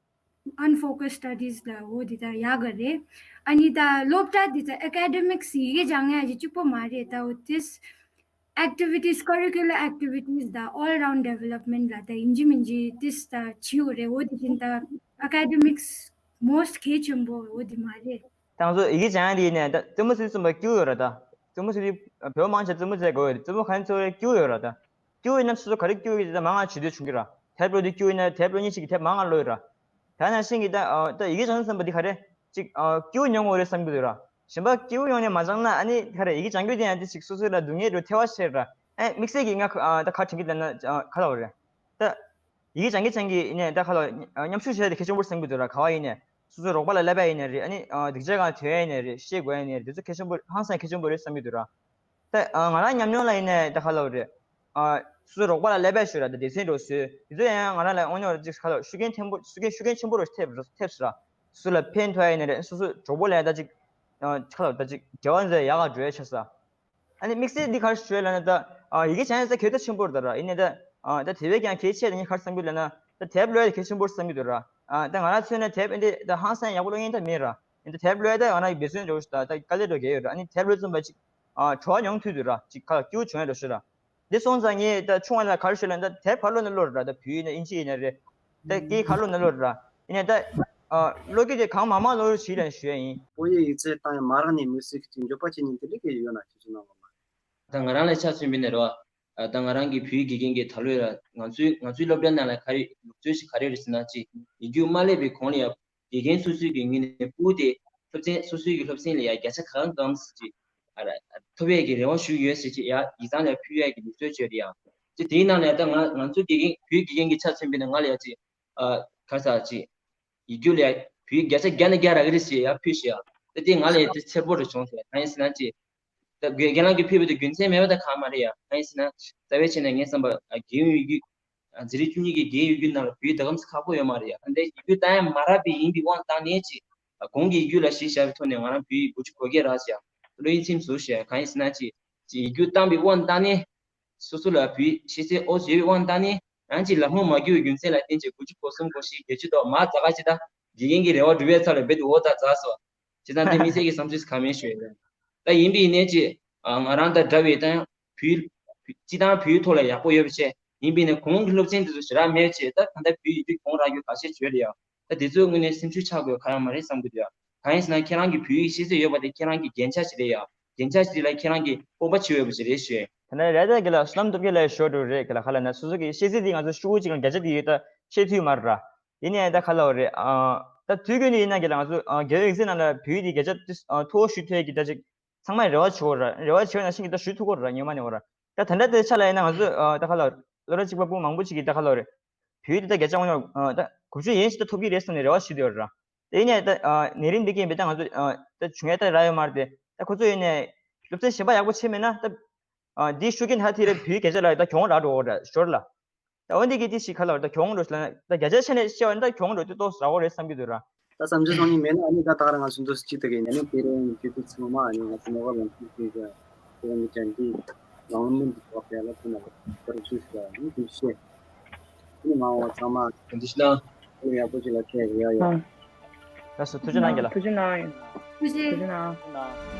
unfocused studies ལ་འོ་དེ་ད་ཡག་ག་རེད། ཨ་ནི་ད་སློབ་གྲྭ་དེ་ད་academics ཡི་གེ་སྦྱང་ཡ་གི་གཅིག་པོ་མ་རེད་ད་འོ་དེ། activities curricular activities དང་all round development ལ་ད་ཡིན་གཅིག་མིན་གཅིག་ཏིས་ད་བྱིའུ་རེད་འོ་དེ་བཞིན་ད་academics most གལ་ཆེན་པོ་འོ་དེ་མ་རེད། ད་ང་ཚོ་ཡི་གེ་སྦྱང་ཡ་དེ་ཡིན་ནས་ད་རྩེད་མོ་སུས་གསུངས་པ་སྐྱིད་པོ་ཡོད་ར་ད། རྩེད་མོ་སུས་བོད་མང་ཆེ་རྩེད་མོ་རྩེ་དགོས་ཡོད་རེད་རྩེད་མོ་ག་ནས་རྩེ་བ་རེད་སྐྱིད་པོ་ཡོད་ར་ད། སྐྱིད་པོ་ཡིན་ན་སོ་སོ་ག་རེ་སྐྱིད་པོ་ཡོད་ད་མང་ང་བྱེད་འདོད་བྱུང་གི་ར། དེབ་ཀློག་དུས་སྐྱིད་པོ་ཡིན་ན་དེབ་ཀློག་མཁན་ཞིག་གིས་དེབ་མང་ང་ཀློག་ཡོད་ར། ད་ནང་བཞིན་གྱི་ད་ད་ཡི་གེ་སྦྱང་བསམ་པ་འདི་ག་རེ་ཅིག་སྐྱིད་པོ་མྱོང་དགོས་རེད་བསམ་གྱི་འདུག་ར། གཞན་པ་སྐྱིད་པོ་ཡོང་ནས་མ་སྦྱངས་ན་ཨ་ནི་ག་རེ་ཡི་གེ་སྦྱང་རྒྱུ་དེ་ཡང་དེ་ཞིག་སོ་སོ་ལ་སྡུག་བསྔལ་འགྲོ་ཐེ་བ་ཆེ་ར། ཨེ་དམིགས་བསལ་གྱིས་ང་ཨ་ད་ག་དྲན་གྱི་ལབ་ན་ཨ་ག་ལབ་དགོས་རེད། ད་ཡི་གེ་སྦྱང་གི་སྦྱང་གི་ཡིན་ནའི་ད་ག་ལབ་མཉམ་ཞུགས་བྱས་ཏེ་གལ་ཆེན་པོ་རེད་བསམ་གྱི་འདུག་ར། ག་བ་ཡིན་ནའི་སོ་སོ་རོགས་པ་ལ་སླེབས་པ་ཡིན་ནའི་རེད། ཨ་ནི་ཨ་སྡིངས་ཆའི་སྒང་ཐོན་ཡ་ཡིན་ནའི་རེད། བཤད་དགོས་ཡ་ཡིན་ནའི་རེད། དེ་ཚོ་གལ་ཆེན་པོ་ཧང་སང་གལ་ཆེན་པོ་རེད་བསམ་གྱི་འདུག་ར། ད་ཨ་ང་རང་ཉམས་མྱོང་ལ་ཡིན་ནའི་ད་ག་ལབ་དགོས་རེད། ཨ་སོ་སོ་རོགས་པ་ལ་སླེབས་པ་ཞུ་ར། ད་སྡེ་ཚན་འགྲོ་བཟོས་དེ་ཚོ་ཡང་ང་རང་ལ་དངོས་གནས་ཅིག་ག་ལབ་ཤུགས་རྐྱེན་ཕྲན་བུ་ཤུགས་རྐྱེན་ཤུགས་རྐྱེན་ཆེན་པོ་རུ་ཐེབས་ཐེབས་སོང་ར། སོ་སོ་ལ་ཕན་ཐོགས་ཡ་ཡིན་ནའི་རེད། སོ་སོ་གྲོགས་པོ་ལ་ཡང་ད་ཅིག་ཨ་ག་ལབ་ད་ཅིག་འབྲེལ་བ་འཛིན་ཡག་ག་འགྲོ་ཡ་ཆགས་སོང་། ཨ་ནི་དམིགས་བསལ་འདི་ག་རེ་ཞུ་ཡ་ལབ་ན་ད་ཨ་ཡི་གེ་སྦྱང་ཡ་ས་གལ་ཆེན་པོ་རེད་ད་ར། ཡིན་ནའི་ད་ཨ་ད་དེ་བས་ཀྱང་གལ་ཆེ་ད་ངས་ག་རེ་བསམ་གྱི་ལབ་ན་ད་དེབ་ཀློག་ཡ་གལ་ཆེན་པོ་རེད་བསམ་གྱི་འདུག་ར། ཨ་ད་ང་རང་མཚོན་ན་དེབ་ཨེ་འདི་ད་ཧང་སང་ཡག་པོ་ཀློག་མཁན་ད་མེད་ར། ཡིན་ད་དེབ་ཀློག་ཡ་ད་ང་རང་གི་འབད་བརྩོན་འདྲ་བོ་ཞིག་ད་ད་དཀའ་ལས་འདྲ་བོ་རྒྱག་ཡོད་ར། ཨ་ནི་དེབ་ཀློག་ཙམ་པ་ཅིག་ཨ་བྲོ་བ་མྱོང་ཐུབ་འདུག་ར། ཅིག་ག་ལབ་སྐྱིད་པོ་བྱུང་ཡ་འདྲ་བོ་ཞིག་ར། འདི་སོང་ཙང་ངས་ད་ཆུང་བ་ལ་ག་རེ་ཞུ་ལབ་ན་ད་དེབ་ག་རེ་ཀློག་ན་ཀློག་ར། ད་བོད་ཡིན་ན་ཨིན་ཇི་ཡིན་ན་རེད། ད་སྐད་ག་རེ་ཀློག་ན་ཀློག་ར། ཡིན་ནའི་ད་ཨ་ཀློག་རྒྱུ་དེ་གང་མང་མང་ཀློག་རོགས་བྱེད་ལབ་ཞུ་ཡ་ཡིན། བོད་ཡིག་ཡིག་ཚད་བཏང་ཡ་མ་རག་ནས་མི་སྲིད་ཀྱི་དུས་འགྱོད་པ་བྱེད་ཉིན་དེ་ལས་ཀྱི་ཡོད་ན་ཁྱེད་ཚོ་གནང་བ་མ་རེད། ད་ང་རང་ལ་ཆ་མཚོན་པ་ཡིན་ན་རེད་བ། ད་ང་རང་གི་བོད་ཡིག་དགེ་རྒན་གྱིས་ད་ལོ་ཡ་ང་ཚོའི་ང་ཚོའི་སློབ་གྲྭ་ནང་ལ་ག་རེ་ལུགས་སྲོལ་ཞིག་ག་རེ་རེད་ཟེར་ན་ཅིག་ཡིག་རྒྱུགས་མ་སླེབས་པའི་གོང་ལ་ཡ་དགེ་རྒན་སོ་སོའི་གི་ངོས་ནས་ཕྲུ་གུ་དེ་སློབ་ཚན་སོ་སོའི་གི་སློབ་ཚན་ལ་ཡ་བརྒྱ་ཆ་གང་གང་ཞིག་ཅིག་ཨ་ར་ཐོབ་ཡས་ཀྱི་རེ་བ་ཞུ་ཡོད་ཟེར་ཅིག་ཡ་ཡིག་ཚང་ལ་ཕུལ་ཡས་ཀྱི་ལུགས་སྲོལ་ཅིག་ཡོད་རེད་ཡ། ཅིག་དེའི་ནང་ལ་ཡ་ད་ང་ང་ཚོ་དགེ་རྒན་བོད་དགེ་རྒན་གྱི་ཆ་མཚོན་པ་ཡིན་ན་ང་ལ་ཡ་ཅིག་ཨ་ག་ས་ཅིག་ཡིག་རྒྱུགས་ལ་ཡ་བོད་ཡིག་བརྒྱ་ཆ་བརྒྱ་ནས་བརྒྱ་རག་གི་རེད་ཟེར་ཡ་ཕུལ་ཤག་ཡ། ད་དེ་ང་ལ་ཡ་དེ་འཚེར་པོ་རེ་བྱུང་ཟེར། གང་ཡིན་ཟེར་ན་ཅིག་ད་དགེ་རྒན་ལགས་ཀྱིས་ཕུལ་བ་དེ་རྒྱུ་མཚན་མེད་པ་ད་གང་མ་རེད་ཡ། གང་ཡིན་ཟེར་ན་རྩ་བའི་ཆ་ནས་ངའི་བསམ་པར་ཨ་རྒན་ཡོལ་རྒྱུགས་ཨ་འཛིན་རིམ་བཅུ་གཉིས་ཀྱི་རྒན་ཡོལ་རྒྱུགས་ནང་ལ་བོད་ཡིག་ད་གམ་ས་ཁག་པོ་ཡོད་མ་རེད་ཡ། ད་ལྟའི་ཡིག་རྒྱུགས་བཏང་ཡ་མ་རག་པའི་ཡིན་པའི་དབང་བཏང་ནས་ཅིག་ཨ་གོང་གི་ཡིག་རྒྱུགས་ལ་གཞི་བཞག་པའི་ཐོག་ནས་ང་རང་བོད་ཡིག་དགུ་བཅུ་གོ་བརྒྱད་རག་ཟེར་ཡ། བློ་ཡིད་ཚིམ་སུ་ཞེས། གང་ཡིན་ཟེར་ན་ཅིག་ཅིག་ཡིག་རྒྱུགས་བཏང་བའི་དབང་བཏང་ནས། སོ་སོ་ལ་བོད་ཡིག་ཤེས་ཚད་ཨོ་ཙམ་ཡོད་པའི་དབང་བཏང་ནས། ཡང་ཅིག་ལམ་ལྷོང་མ་བྱུང་བའི་རྒྱུ་མཚན་ལ་བརྟེན་བྱས་དགུ་བཅུ་གོ་གསུམ་གོ་བཞི་བརྒྱད་ཅུ་ཐོག་མར་འཛེགས་ཀ་ཅིག་ད་དགེ་རྒན་གྱི་རེ་བ་སྒྲུབ་པའི་ཚབ་ལ་རྦད་དེ་འོ་ད་འཛེགས་སོང་། བྱས་ཙང་དེ་དམིགས་བསལ་གྱི་བསམ་ཚུལ་གང་མེད་ཞུ་ཡ་ཡིན། ད་ཡིན་པའི་ནས་ཅིག་ང་རང་དང་འདྲ་བའི་ད་ཡང་བོད་ཡིག་སྤྱི་བཏང་བོད་ཡིག་ཐོག་ལ་ཡག་པོ་ཡོད་པ་བྱས། ཡིན་པའི་ནས་གོང་གི་སློབ་ཚན་དེ་ཚོ་ཞེ་དྲག་མེད་བྱས། ད་ད་ལྟ་བོད་ཡིག་རྒྱུགས་གྱོང་རག་རྒྱུ་ཁ་ཤས་བྱོས་རེད་ཡ། ད་དེ་ཚོའི་ངོས་ནས་སེམས་ཤུགས་ཆག་དགོས་གང་ཡང་མ་རེད་བསམ་གྱི་འདུག་ཡ། གང་ཡིན་ཟེར་ན་ཁྱེད་རང་གི་བོད་ཡིག་ཤེས་ཚད་ཡོད་པ་དེ་ཁྱེད་རང་གི་རྒྱན་ཆ་ཞིག་རེད་ཡ། རྒྱན་ཆ་ཞིག་ལ་ཁྱེད་རང་གི་སྤོབས་པ་བྱེད་འོས་པ་ཞིག་རེད་ཞུ། དེ་ནས་རེད། ད་གི་ལ་སུ་ལམ་སྟོབས་རྒྱལ་ལ་ཞོར་དུ་རེད། གི་ལ་ཁ་ལ་ན་སོ་སོ་གི་ཤེས་ཚད་དེ་ང་ཚོ་ཤུགས་ཅིག་ལ་བརྒྱ་ཆ་དེ་ཡོད་ད་ཤེས་ཐུབ་མ་རེད་ར། ཡིན་ནའི་ད་ག་ལ་རེད། ཨ་ད་དུས་རྒྱུན་ནས་ཡིན་ན་གི་ལ་ང་ཚོ་ཨ་རྒྱལ་ཡོངས་ཡིག་ཚད་ནང་ལ་བོད་ཡིག་དེ་བརྒྱ་ཆ་ཏིས་ཨ་མཐོ་བོ་ཞུ་ཐུབ་ཡ་གི་ད་ཅིག་ཚང་མས་རེ་བ་བྱེད་དགོས་ར། རེ་བ་བྱེད་ན་ཤིན་གི་ད་ཞུ་ཐུབ་དགོས་ར། ཉོ་མ་ནི་འོ་ར། ད་ད་ལྟ་དེ་ཆ་ལ་ཡིན་ན་ང་ཚོ་ཨ་ད་ག་ལ་བློ་ར་གཅིག་པ་པོ་མང་པོ་ཅིག་གིས་ད་ག་ལ་རེད། བོད་ཡིག་དེ་ད་བརྒྱ་ཆ་ཡོང་ཡོང་ཨ་ད་དགུ་བཅུ་ཡན་ཞིག་ད་ཐོབ་ཀྱི་རེད་བསམ་ནས་རེ་བ་ཞུ་བསྡད་ཡོད་ར། དེ་ཡིན་ནའི་ད་ཨ་ནད་རིམས་འདི་གིན་པའི་ད་ང་ཚོ་ཨ་ད་བྱུང་ཡ་ད་རག་ཡོད་མ་རེད་དེ། ད་ཁོ་ཚོ་ཡིན་ནའི་སློབ་ཚན་གཞན་པ་ཡག་པོ་བྱས་མེད་ན་ད་ཨ་འདིའི་ཤུགས་རྐྱེན་ཧ་ཐི་རེ་བོད་ཡིག་སྐད་ཆ་ལ་ད་གྱོང་རག་འགྲོ་འོ་ར་ཞོར་ལ། ད་འོན་ཏེ་གི་དེ་ཞིག་ག་ལ་བར་ད་གྱོང་འགྲོ་ལ་ད་བརྒྱ་ཆ་ཆ་ནས་བཤད་བ་ནི་ད་གྱོང་འགྲོ་དུས་ཏོག་ཙམ་རག་འོ་རེད་བསམ་གྱི་འདུག་ར། ད་བསམ་ཚུལ་སོང་ནི་མེད་ན་ཨ་ནི་ད་ད་ག་རང་ང་ཚོ་འདུག་སེ་ཅིག་ད་གི་ཉ་ནི་དེ་རིང་དུས་ཚོད་ཚང་མ་ཨ་ནི་ང་ཚོ་མོ་ག་ལོང་ཚུལ་དེ་ག་དེ་རིང་གི་ཅན་དེ་ལོང་མིན་དུ་ཐོག་ཡ་ལ་ཐུག་ན་ད་རུ་ཚུལ་ཞིག་ཨ་ནི་དུ་ཤེས། ཨ་ནི་མ་འོ་ཚང་མ་ག་འདི་ཤི་ན་ཨ་ནི་ཡག་པོ་ཅིག་ལ་ཁྱེད་རེ་ཡ་ཡོད། ལགས་སོ། ཐུགས་རྗེ་གནང་གི་ལ། ཐུགས་རྗེ་གནང་། ཐུགས་རྗེ་གནང་།